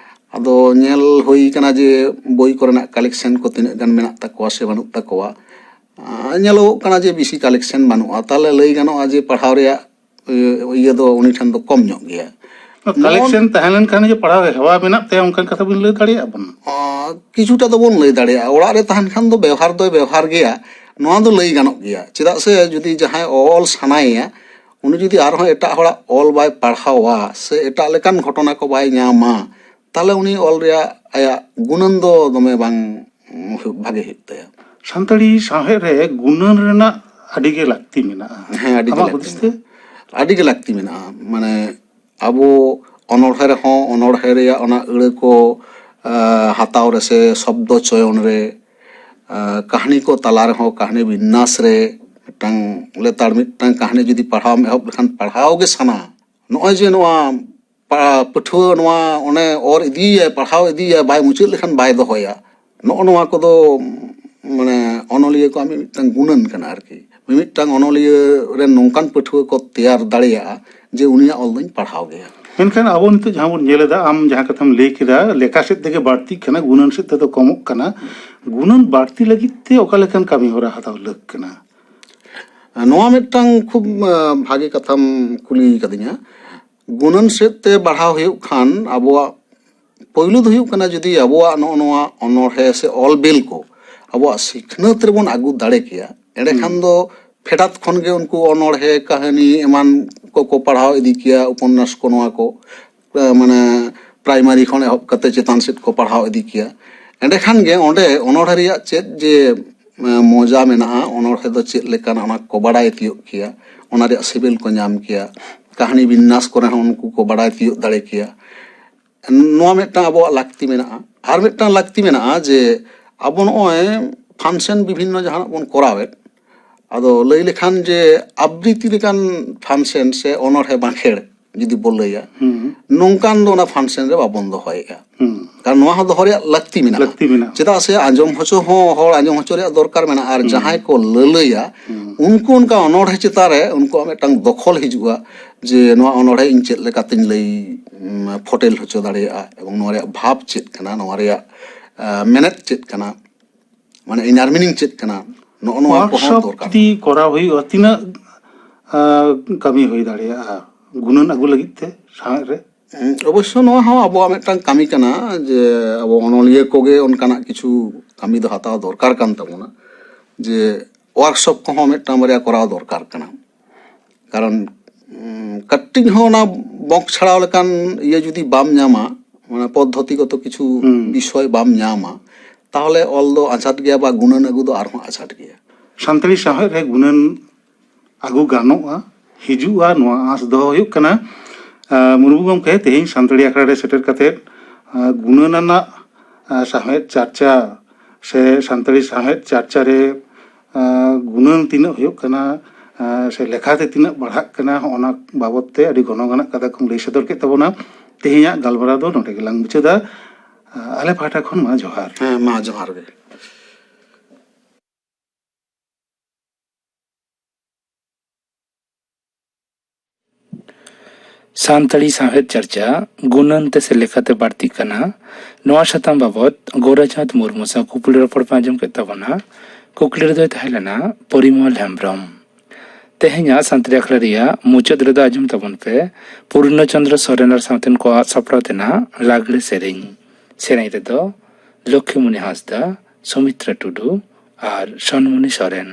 ᱟᱫᱚ ᱧᱮᱞ ᱦᱩᱭ ᱠᱟᱱᱟ ᱡᱮ ᱵᱳᱭ ᱠᱚᱨᱮᱱᱟᱜ ᱠᱟᱞᱮᱠᱥᱮᱱ ᱠᱚ ᱛᱤᱱᱟᱹᱜ ᱜᱟᱱ ᱢᱮᱱᱟᱜ ᱛᱟᱠᱚᱣᱟ ᱥᱮ ᱵᱟᱹᱱᱩᱜ ᱛᱟᱠᱚᱣᱟ᱾ ᱟ, ᱧᱮᱞᱚᱜᱚᱜ ᱠᱟᱱᱟ ᱡᱮ ᱵᱮᱥᱤ ᱠᱟᱞᱮᱠᱥᱮᱱ ᱵᱟᱹᱱᱩᱜᱼᱟ, ᱛᱟᱦᱚᱞᱮ ᱞᱟᱹᱭ ᱜᱟᱱᱚᱜᱼᱟ ᱡᱮ ᱯᱟᱲᱦᱟᱣ ᱨᱮᱭᱟᱜ ᱤᱭᱟᱹ, ᱤᱭᱟᱹ ᱫᱚ ᱩᱱᱤ ᱴᱷᱮᱱ ᱫᱚ ᱠᱚᱢ ᱧᱚᱜ ᱜᱮᱭᱟ᱾ ᱠᱟᱞᱮᱠᱥᱮᱱ ᱛᱟᱦᱮᱸ ᱞᱮᱱᱠᱷᱟᱱ ᱡᱮ ᱯᱟᱲᱦᱟᱣ ᱦᱮᱣᱟ ᱢᱮᱱᱟᱜ ᱛᱟᱭᱟ, ᱚᱱᱠᱟᱱ ᱠᱟᱛᱷᱟ ᱵᱤᱱ ᱞᱟᱹᱭ ᱫᱟᱲᱮᱭᱟᱜᱼᱟ ᱵᱚᱱ? ᱟᱸ, ᱠᱤᱪᱷᱩᱴᱟ ᱫᱚᱵᱚᱱ ᱞᱟᱹᱭ ᱫᱟᱲᱮᱭᱟᱜᱼᱟ, ᱚᱲᱟᱜ ᱨᱮ ᱛᱟᱦᱮᱱ ᱠᱷᱟᱱ ᱫᱚ ᱵᱮᱣᱦᱟᱨ ᱫᱚᱭ ᱵᱮᱣᱦᱟᱨ ᱜᱮᱭᱟ, ᱱᱚᱣᱟ ᱫᱚ ᱞᱟᱹᱭ ᱜᱟᱱᱚᱜ ᱜᱮᱭᱟ᱾ ᱪᱮᱫᱟᱜ ᱥᱮ ᱡᱩᱫᱤ ᱡᱟᱦᱟᱸᱭ ᱚᱞ ᱥᱟᱱᱟᱭᱮᱭᱟ, ᱩᱱᱤ ᱡᱩᱫᱤ ᱟᱨᱦᱚᱸ ᱮᱴᱟᱜ ᱦᱚᱲᱟᱜ ᱚᱞ ᱵᱟᱭ ᱯᱟᱲᱦᱟᱣᱟ ᱥᱮ ᱮᱴᱟᱜ ᱞᱮᱠᱟᱱ ᱜᱷᱚᱴᱚᱱᱟ ᱠᱚ ᱵᱟᱭ ᱧᱟᱢᱟ, ᱛᱟᱦᱚᱞᱮ ᱩᱱᱤ ᱚᱞ ᱨᱮᱭᱟᱜ ᱟᱭᱟᱜ ᱜᱩᱱᱟᱹᱱ ᱫᱚ ᱫᱚᱢᱮ ᱵᱟᱝ, ᱩᱸ, ᱵᱷᱟᱜᱮ ᱦᱩᱭᱩᱜ ᱛᱟᱭᱟ᱾ ᱥᱟᱱᱛᱟᱲᱤ ᱥᱟᱶᱦᱮᱫ ᱨᱮ ᱜᱩᱱᱟᱹᱱ ᱨᱮᱱᱟᱜ ᱟᱹᱰᱤ ᱜᱮ ᱞᱟᱹᱠᱛᱤ ᱢᱮᱱᱟᱜᱼᱟ᱾ ᱦᱮᱸ, ᱟᱹᱰᱤ ᱜᱮ ᱟᱢᱟᱜ ᱞᱟᱹᱠᱛᱤ ᱦᱩᱫᱤᱥ ᱛᱮ? ᱢᱮᱱᱟᱜᱼᱟ᱾ ᱟᱹᱰᱤ ᱜᱮ ᱞᱟᱹᱠᱛᱤ ᱢᱮᱱᱟᱜᱼᱟ᱾ ᱢᱟᱱᱮ ᱟᱵᱚ ᱚᱱᱚᱬᱦᱮ ᱨᱮᱦᱚᱸ ᱚᱱᱚᱬᱦᱮ ᱨᱮᱭᱟᱜ ᱚᱱᱟ ᱟᱹᱲᱟᱹ ᱠᱚ ᱦᱟᱛᱟᱣ ᱨᱮ ᱥᱮ ᱥᱚᱵᱫᱚ ᱪᱚᱭᱚᱱ ᱨᱮ, ᱠᱟᱹᱦᱱᱤ ᱠᱚ ᱛᱟᱞᱟ ᱨᱮᱦᱚᱸ ᱠᱟᱹᱦᱱᱤ ᱵᱤᱱᱱᱟᱥ ᱨᱮ ᱢᱤᱫᱴᱟᱝ ᱞᱮᱛᱟᱲ ᱢᱤᱫᱴᱟᱝ ᱠᱟᱹᱦᱱᱤ ᱡᱩᱫᱤ ᱯᱟᱲᱦᱟᱣ ᱮᱢ ᱮᱦᱚᱵ ᱞᱮᱠᱷᱟᱱ ᱯᱟᱲᱦᱟᱣ ᱜᱮ ᱥᱟᱱᱟ᱾ ᱱᱚᱜᱼᱚᱭ ᱡᱮ ᱱᱚᱣᱟ ᱯᱟᱹᱴᱷᱩᱣᱟᱹ ᱱᱚᱣᱟ ᱚᱱᱮ ᱚᱨ ᱤᱫᱤᱭᱟᱭ, ᱯᱟᱲᱦᱟᱣ ᱤᱫᱤᱭᱟᱭ, ᱵᱟᱭ ᱢᱩᱪᱟᱹᱫ ᱞᱮᱠᱷᱟᱱ ᱵᱟᱭ ᱫᱚᱦᱚᱭᱟ᱾ ᱱᱚᱜᱼᱚ ᱱᱚᱣᱟ ᱠᱚᱫᱚ ᱢᱟᱱᱮ ᱚᱱᱚᱞᱤᱭᱟᱹ ᱠᱚᱣᱟᱜ ᱢᱤᱫ ᱢᱤᱫᱴᱟᱝ ᱜᱩᱱᱟᱹᱱ ᱠᱟᱱᱟ ᱟᱨᱠᱤ᱾ ᱢᱤᱢᱤᱫᱴᱟᱝ ᱚᱱᱚᱞᱤᱭᱟᱹ ᱨᱮᱱ ᱱᱚᱝᱠᱟᱱ ᱯᱟᱹᱴᱷᱩᱣᱟᱹ ᱠᱚ ᱛᱮᱭᱟᱨ ᱫᱟᱲᱮᱭᱟᱜᱼᱟ ᱡᱮ ᱩᱱᱤᱭᱟᱜ ᱚᱞ ᱫᱚᱧ ᱯᱟᱲᱦᱟᱣ ᱜᱮᱭᱟ᱾ ᱢᱮᱱᱠᱷᱟᱱ ᱟᱵᱚ ᱱᱤᱛᱚᱜ ᱡᱟᱦᱟᱸ ᱵᱚᱱ ᱧᱮᱞ ᱮᱫᱟ, ᱟᱢ ᱡᱟᱦᱟᱸ ᱠᱟᱛᱷᱟᱢ ᱞᱟᱹᱭ ᱠᱮᱫᱟ, ᱞᱮᱠᱷᱟ ᱥᱮᱫ ᱛᱮᱜᱮ ᱵᱟᱹᱲᱛᱤᱜ ᱠᱟᱱᱟ, ᱜᱩᱱᱟᱹᱱ ᱥᱮᱫ ᱛᱮᱫᱚ ᱠᱚᱢᱚᱜ ᱠᱟᱱᱟ᱾ ᱜᱩᱱᱟᱹᱱ ᱵᱟᱹᱲᱛᱤ ᱞᱟᱹᱜᱤᱫ ᱛᱮ ᱚᱠᱟ ᱞᱮᱠᱟᱱ ᱠᱟᱹᱢᱤ ᱦᱚᱨᱟ ᱦᱟᱛᱟᱣ ᱞᱟᱹᱠ ᱠᱟᱱᱟ? ᱱᱚᱣᱟ ᱢᱤᱫᱴᱟᱝ ᱠᱷᱩᱵ ᱵᱷᱟᱜᱮ ᱠᱟᱛᱷᱟᱢ ᱠᱩᱞᱤ ᱠᱟᱫᱤᱧᱟ᱾ ᱜᱩᱱᱟᱹᱱ ᱥᱮᱫ ᱛᱮ ᱵᱟᱲᱦᱟᱣ ᱦᱩᱭᱩᱜ ᱠᱷᱟᱱ ᱟᱵᱚᱣᱟᱜ ᱯᱳᱭᱞᱳ ᱫᱚ ᱦᱩᱭᱩᱜ ᱠᱟᱱᱟ, ᱡᱩᱫᱤ ᱟᱵᱚᱣᱟᱜ ᱱᱚᱜᱼᱚ ᱱᱚᱣᱟ ᱚᱱᱚᱬᱦᱮ ᱥᱮ ᱚᱞ ᱵᱤᱞ ᱠᱚ ᱟᱵᱚᱣᱟᱜ ᱥᱤᱠᱷᱱᱟᱹᱛ ᱨᱮᱵᱚᱱ ᱟᱹᱜᱩ ᱫᱟᱲᱮ ᱠᱮᱭᱟ, ᱮᱸᱰᱮᱠᱷᱟᱱ ᱫᱚ ᱯᱷᱮᱰᱟᱛ ᱠᱷᱚᱱ ᱜᱮ ᱩᱱᱠᱩ ᱚᱱᱚᱬᱦᱮ, ᱠᱟᱹᱦᱱᱤ ᱮᱢᱟᱱ ᱠᱚᱠᱚ ᱯᱟᱲᱦᱟᱣ ᱤᱫᱤ ᱠᱮᱭᱟ, ᱩᱯᱚᱱᱱᱟᱥ ᱠᱚ ᱱᱚᱣᱟ ᱠᱚ, ᱢᱟᱱᱮ ᱯᱨᱟᱭᱢᱟᱨᱤ ᱠᱷᱚᱱ ᱮᱦᱚᱵ ᱠᱟᱛᱮ ᱪᱮᱛᱟᱱ ᱥᱮᱫ ᱠᱚ ᱯᱟᱲᱦᱟᱣ ᱤᱫᱤ ᱠᱮᱭᱟ᱾ ᱮᱸᱰᱮᱠᱷᱟᱱ ᱜᱮ ᱚᱸᱰᱮ ᱚᱱᱚᱬᱦᱮ ᱨᱮᱭᱟᱜ ᱪᱮᱫ ᱡᱮ ᱢᱚᱡᱟ ᱢᱮᱱᱟᱜᱼᱟ, ᱚᱱᱚᱬᱦᱮ ᱫᱚ ᱪᱮᱫ ᱞᱮᱠᱟᱱᱟ, ᱚᱱᱟ ᱠᱚ ᱵᱟᱲᱟᱭ ᱛᱤᱭᱳᱜ ᱠᱮᱭᱟ, ᱚᱱᱟ ᱨᱮᱭᱟᱜ ᱥᱤᱵᱤᱞ ᱠᱚ ᱧᱟᱢ ᱠᱮᱭᱟ, ᱠᱟᱹᱦᱱᱤ ᱵᱤᱱᱱᱟᱥ ᱠᱚᱨᱮ ᱦᱚᱸ ᱩᱱᱠᱩ ᱠᱚ ᱵᱟᱲᱟᱭ ᱛᱤᱭᱳᱜ ᱫᱟᱲᱮ ᱠᱮᱭᱟ᱾ ᱱᱚᱣᱟ ᱢᱤᱫᱴᱟᱝ ᱟᱵᱚᱣᱟᱜ ᱞᱟᱹᱠᱛᱤ ᱢᱮᱱᱟᱜᱼᱟ᱾ ᱟᱨ ᱢᱤᱫᱴᱟᱝ ᱞᱟᱹᱠᱛᱤ ᱢᱮᱱᱟᱜᱼᱟ ᱡᱮ ᱟᱵᱚ ᱱᱚᱜᱼᱚᱭ ᱯᱷᱟᱱᱥᱮᱱ ᱵᱤᱵᱷᱤᱱᱱᱚ ᱡᱟᱦᱟᱱᱟᱜ ᱵᱚᱱ ᱠᱚᱨᱟᱣᱮᱫ, ᱟᱫᱚ ᱞᱟᱹᱭ ᱞᱮᱠᱷᱟᱱ ᱡᱮ ᱟᱵᱨᱤᱛᱤ ᱞᱮᱠᱟᱱ ᱯᱷᱟᱱᱥᱮᱱ ᱥᱮ ᱚᱱᱚᱬᱦᱮ ᱵᱟᱸᱠᱷᱮᱲ ᱡᱩᱫᱤ ᱵᱚ ᱞᱟᱹᱭᱟ, ᱱᱚᱝᱠᱟᱱ ᱫᱚ ᱚᱱᱟ ᱯᱷᱟᱱᱥᱮᱱ ᱨᱮ ᱵᱟᱵᱚᱱ ᱫᱚᱦᱚᱭᱮᱫᱼᱟ᱾ ᱠᱟᱨᱚᱱ ᱱᱚᱣᱟ ᱦᱚᱸ ᱫᱚᱦᱚ ᱨᱮᱭᱟᱜ ᱞᱟᱹᱠᱛᱤ ᱢᱮᱱᱟᱜᱼᱟ᱾ ᱞᱟᱹᱠᱛᱤ ᱢᱮᱱᱟᱜᱼᱟ᱾ ᱪᱮᱫᱟᱜ ᱥᱮ ᱟᱸᱡᱚᱢ ᱦᱚᱪᱚ ᱦᱚᱸ, ᱦᱚᱲ ᱟᱸᱡᱚᱢ ᱦᱚᱪᱚ ᱨᱮᱭᱟᱜ ᱫᱚᱨᱠᱟᱨ ᱢᱮᱱᱟᱜᱼᱟ᱾ ᱟᱨ ᱡᱟᱦᱟᱸᱭ ᱠᱚ ᱞᱟᱹᱞᱟᱹᱭᱟ, ᱩᱱᱠᱩ ᱚᱱᱠᱟ ᱚᱱᱚᱬᱦᱮ ᱪᱮᱛᱟᱱ ᱨᱮ ᱩᱱᱠᱩᱣᱟᱜ ᱢᱤᱫᱴᱟᱝ ᱫᱚᱠᱷᱚᱞ ᱦᱤᱡᱩᱜᱼᱟ ᱡᱮ ᱱᱚᱣᱟ ᱚᱱᱚᱬᱦᱮ ᱤᱧ ᱪᱮᱫ ᱞᱮᱠᱟᱛᱤᱧ ᱞᱟᱹᱭ ᱩᱢ, ᱯᱷᱚᱴᱮᱞ ᱦᱚᱪᱚ ᱫᱟᱲᱮᱭᱟᱜᱼᱟ ᱮᱵᱚᱝ ᱱᱚᱣᱟ ᱨᱮᱭᱟᱜ ᱵᱷᱟᱵᱽ ᱪᱮᱫ ᱠᱟᱱᱟ, ᱱᱚᱣᱟ ᱨᱮᱭᱟᱜ ᱟᱸ, ᱢᱮᱱᱮᱛ ᱪᱮᱫ ᱠᱟᱱᱟ, ᱢᱟᱱᱮ ᱤᱱᱟᱨ ᱢᱤᱱᱤᱝ ᱪᱮᱫ ᱠᱟᱱᱟ, ᱱᱚᱜᱼᱚ ᱱᱚᱣᱟ ᱠᱚᱦᱚᱸ ᱣᱟᱨᱠᱥᱚᱯ ᱫᱚᱨᱠᱟᱨ᱾ ᱡᱩᱫᱤ ᱠᱚᱨᱟᱣ ᱦᱩᱭᱩᱜᱼᱟ, ᱛᱤᱱᱟᱹᱜ ᱟᱸ, ᱠᱟᱹᱢᱤ ᱦᱩᱭ ᱫᱟᱲᱮᱭᱟᱜᱼᱟ ᱜᱩᱱᱟᱹᱱ ᱟᱹᱜᱩ ᱞᱟᱹᱜᱤᱫ ᱛᱮ ᱥᱟᱶᱦᱮᱫ ᱨᱮ? ᱩᱸ, ᱚᱵᱚᱥᱥᱚ ᱱᱚᱣᱟ ᱦᱚᱸ ᱟᱵᱚᱣᱟᱜ ᱢᱤᱫᱴᱟᱝ ᱠᱟᱹᱢᱤ ᱠᱟᱱᱟ ᱡᱮ ᱟᱵᱚ ᱚᱱᱚᱞᱤᱭᱟᱹ ᱠᱚᱜᱮ ᱚᱱᱠᱟᱱᱟᱜ ᱠᱤᱪᱷᱩ ᱠᱟᱹᱢᱤ ᱫᱚ ᱦᱟᱛᱟᱣ ᱫᱚᱨᱠᱟᱨ ᱠᱟᱱ ᱛᱟᱵᱚᱱᱟ, ᱡᱮ ᱣᱟᱨᱠᱥᱚᱯ ᱠᱚᱦᱚᱸ ᱢᱤᱫᱴᱟᱝ ᱵᱟᱨᱭᱟ ᱠᱚᱨᱟᱣ ᱫᱚᱨᱠᱟᱨ ᱠᱟᱱᱟ᱾ ᱠᱟᱨᱚᱱ ᱩᱸ, ᱠᱟᱹᱴᱤᱡ ᱦᱚᱸ ᱚᱱᱟ ᱵᱚᱸᱠ ᱪᱷᱟᱲᱟᱣ ᱞᱮᱠᱟᱱ ᱤᱭᱟᱹ ᱡᱩᱫᱤ ᱵᱟᱢ ᱧᱟᱢᱟ, ᱢᱟᱱᱮ ᱯᱚᱫᱽᱫᱷᱚᱛᱤᱜᱚᱛᱚ ᱠᱤᱪᱷᱩ ᱵᱤᱥᱚᱭ ᱵᱟᱢ ᱧᱟᱢᱟ, ᱛᱟᱦᱚᱞᱮ ᱚᱞ ᱫᱚ ᱟᱸᱡᱷᱟᱴ ᱜᱮᱭᱟ ᱵᱟ ᱜᱩᱱᱟᱹᱱ ᱟᱹᱜᱩ ᱫᱚ ᱟᱨᱦᱚᱸ ᱟᱸᱡᱷᱟᱴ ᱜᱮᱭᱟ᱾ ᱥᱟᱱᱛᱟᱲᱤ ᱥᱟᱶᱦᱮᱫ ᱨᱮ ᱜᱩᱱᱟᱹᱱ ᱟᱹᱜᱩ ᱜᱟᱱᱚᱜᱼᱟ, ᱦᱤᱡᱩᱜᱼᱟ, ᱱᱚᱣᱟ ᱟᱸᱥ ᱫᱚᱦᱚ ᱦᱩᱭᱩᱜ ᱠᱟᱱᱟ᱾ ᱟᱨ ᱢᱩᱨᱢᱩ ᱜᱚᱢᱠᱮ ᱛᱮᱦᱮᱧ ᱥᱟᱱᱛᱟᱲᱤ ᱟᱠᱷᱲᱟ ᱨᱮ ᱥᱮᱴᱮᱨ ᱠᱟᱛᱮᱫ, ᱟᱨ ᱜᱩᱱᱟᱹᱱ ᱟᱱᱟᱜ, ᱟᱨ ᱥᱟᱶᱦᱮᱫ ᱪᱟᱨᱪᱟ ᱥᱮ ᱥᱟᱱᱛᱟᱲᱤ ᱥᱟᱶᱦᱮᱫ ᱪᱟᱨᱪᱟ ᱨᱮ, ᱟᱨ ᱜᱩᱱᱟᱹᱱ ᱛᱤᱱᱟᱹᱜ ᱦᱩᱭᱩᱜ ᱠᱟᱱᱟ, ᱟᱨ ᱥᱮ ᱞᱮᱠᱷᱟᱛᱮ ᱛᱤᱱᱟᱹᱜ ᱵᱟᱲᱦᱟᱜ ᱠᱟᱱᱟ, ᱦᱚᱸᱜᱼᱚ ᱱᱟ ᱵᱟᱵᱚᱫ ᱛᱮ ᱟᱹᱰᱤ ᱜᱚᱱᱚᱝ ᱟᱱᱟᱜ ᱠᱟᱛᱷᱟ ᱠᱚᱢ ᱞᱟᱹᱭ ᱥᱚᱫᱚᱨ ᱠᱮᱫ ᱛᱟᱵᱚᱱᱟ᱾ ᱛᱮᱦᱮᱧᱟᱜ ᱜᱟᱞᱢᱟᱨᱟᱣ ᱫᱚ ᱱᱚᱰᱮ ᱜᱮᱞᱟᱝ ᱢᱩᱪᱟᱹᱫᱟ᱾ ᱟᱞᱮ ᱯᱟᱦᱴᱟ ᱠᱷᱚᱱ ᱢᱟ ᱡᱚᱦᱟᱨ᱾ ᱦᱮᱸ, ᱢᱟ ᱡᱚᱦᱟᱨ ᱜᱮ᱾ ᱥᱟᱱᱛᱟᱲᱤ ᱥᱟᱶᱦᱮᱫ ᱪᱟᱨᱪᱟ ᱜᱩᱱᱟᱹᱱ ᱛᱮ ᱥᱮ ᱞᱮᱠᱟᱛᱮ ᱵᱟᱹᱲᱛᱤᱜ ᱠᱟᱱᱟ, ᱱᱚᱣᱟ ᱥᱟᱛᱟᱢ ᱵᱟᱵᱚᱛ ᱜᱳᱨᱟᱪᱟᱸᱫᱽ ᱢᱩᱨᱢᱩ ᱥᱟᱶ ᱠᱩᱠᱞᱤ ᱨᱚᱯᱚᱲ ᱯᱮ ᱟᱸᱡᱚᱢ ᱠᱮᱫ ᱛᱟᱵᱚᱱᱟ᱾ ᱠᱩᱠᱞᱤ ᱨᱮᱫᱚᱭ ᱛᱟᱦᱮᱸ ᱞᱮᱱᱟ ᱯᱚᱨᱤᱢᱚᱞ ᱦᱮᱢᱵᱨᱚᱢ᱾ ᱛᱮᱦᱮᱧᱟᱜ ᱥᱟᱱᱛᱟᱲᱤ ᱟᱠᱷᱲᱟ ᱨᱮᱭᱟᱜ ᱢᱩᱪᱟᱹᱫ ᱨᱮᱫᱚ ᱟᱸᱡᱚᱢ ᱛᱟᱵᱚᱱ ᱯᱮ ᱯᱩᱨᱱᱚ ᱪᱚᱸᱫᱽᱨᱚ ᱥᱚᱨᱮᱱ ᱟᱨ ᱥᱟᱶᱛᱮᱱ ᱠᱚᱣᱟᱜ ᱥᱟᱯᱲᱟᱣ ᱛᱮᱱᱟᱜ ᱞᱟᱜᱽᱲᱮ ᱥᱮᱨᱮᱧ᱾ ᱥᱮᱨᱮᱧ ᱨᱮᱫᱚ ᱞᱚᱠᱠᱷᱤᱢᱩᱱᱤ ᱦᱟᱸᱥᱫᱟ, ᱥᱩᱢᱤᱛᱨᱟ ᱴᱩᱰᱩ ᱟᱨ ᱥᱚᱱᱢᱩᱱᱤ ᱥᱚᱨᱮᱱ᱾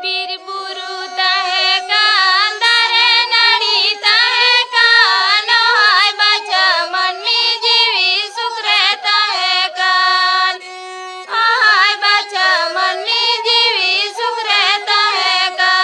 ᱵᱤᱨ ᱵᱩᱨᱩ ᱛᱟᱦᱮᱸ ᱠᱟᱱ, ᱫᱟᱨᱮ ᱱᱟᱹᱲᱤ ᱛᱟᱦᱮᱸ ᱠᱟᱱ, ᱱᱚᱣᱟᱭ ᱵᱟᱧᱪᱟᱣ ᱢᱟᱹᱱᱢᱤ ᱡᱤᱣᱤ ᱥᱩᱠ ᱨᱮ ᱛᱟᱦᱮᱸ ᱠᱟᱱ᱾ ᱱᱚᱣᱟᱭ ᱵᱟᱧᱪᱟᱣ ᱢᱟᱹᱱᱢᱤ ᱡᱤᱣᱤ ᱥᱩᱠ ᱨᱮ ᱛᱟᱦᱮᱸ ᱠᱟᱱ᱾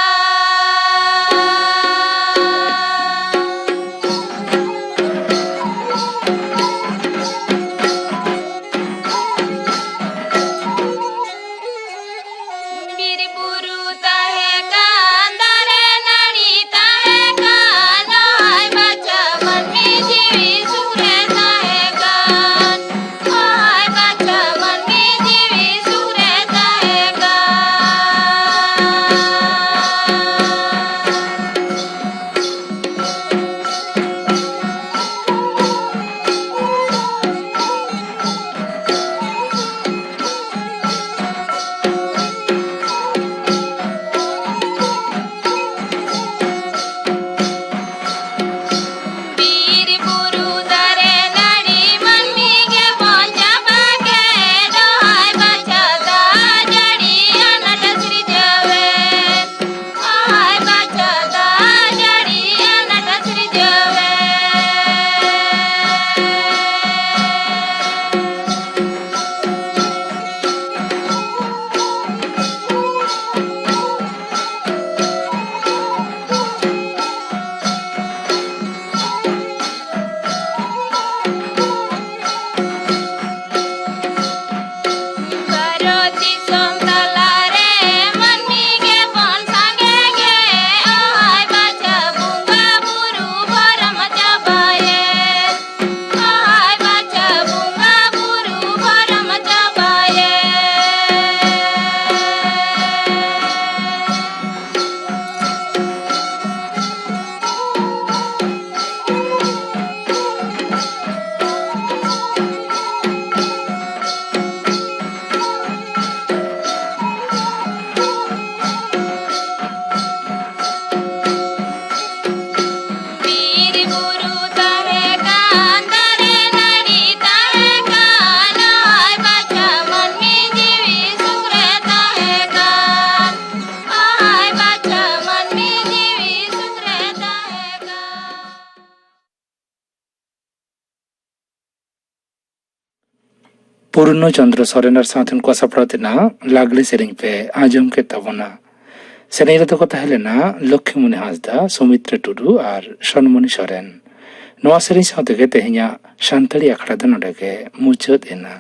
ᱯᱩᱨᱱᱚ ᱪᱚᱱᱫᱨᱚ ᱥᱚᱨᱮᱱ ᱟᱨ ᱥᱟᱶᱛᱮ ᱩᱱᱠᱩᱣᱟᱜ ᱥᱟᱯᱲᱟᱣ ᱛᱮᱱᱟᱜ ᱞᱟᱜᱽᱲᱮ ᱥᱮᱨᱮᱧ ᱯᱮ ᱟᱸᱡᱚᱢ ᱠᱮᱫ ᱛᱟᱵᱚᱱᱟ᱾ ᱥᱮᱨᱮᱧ ᱨᱮᱫᱚ ᱠᱚ ᱛᱟᱦᱮᱸ ᱞᱮᱱᱟ ᱞᱚᱠᱠᱷᱤᱢᱚᱱᱤ ᱦᱟᱸᱥᱫᱟ, ᱥᱩᱢᱤᱛᱨᱟ ᱴᱩᱰᱩ ᱟᱨ ᱥᱚᱱᱢᱚᱱᱤ ᱥᱚᱨᱮᱱ᱾ ᱱᱚᱣᱟ ᱥᱮᱨᱮᱧ ᱥᱟᱶ ᱛᱮᱜᱮ ᱛᱮᱦᱮᱧᱟᱜ ᱥᱟᱱᱛᱟᱲᱤ ᱟᱠᱷᱲᱟ ᱫᱚ ᱱᱚᱰᱮ ᱜᱮ ᱢᱩᱪᱟᱹᱫ ᱮᱱᱟ᱾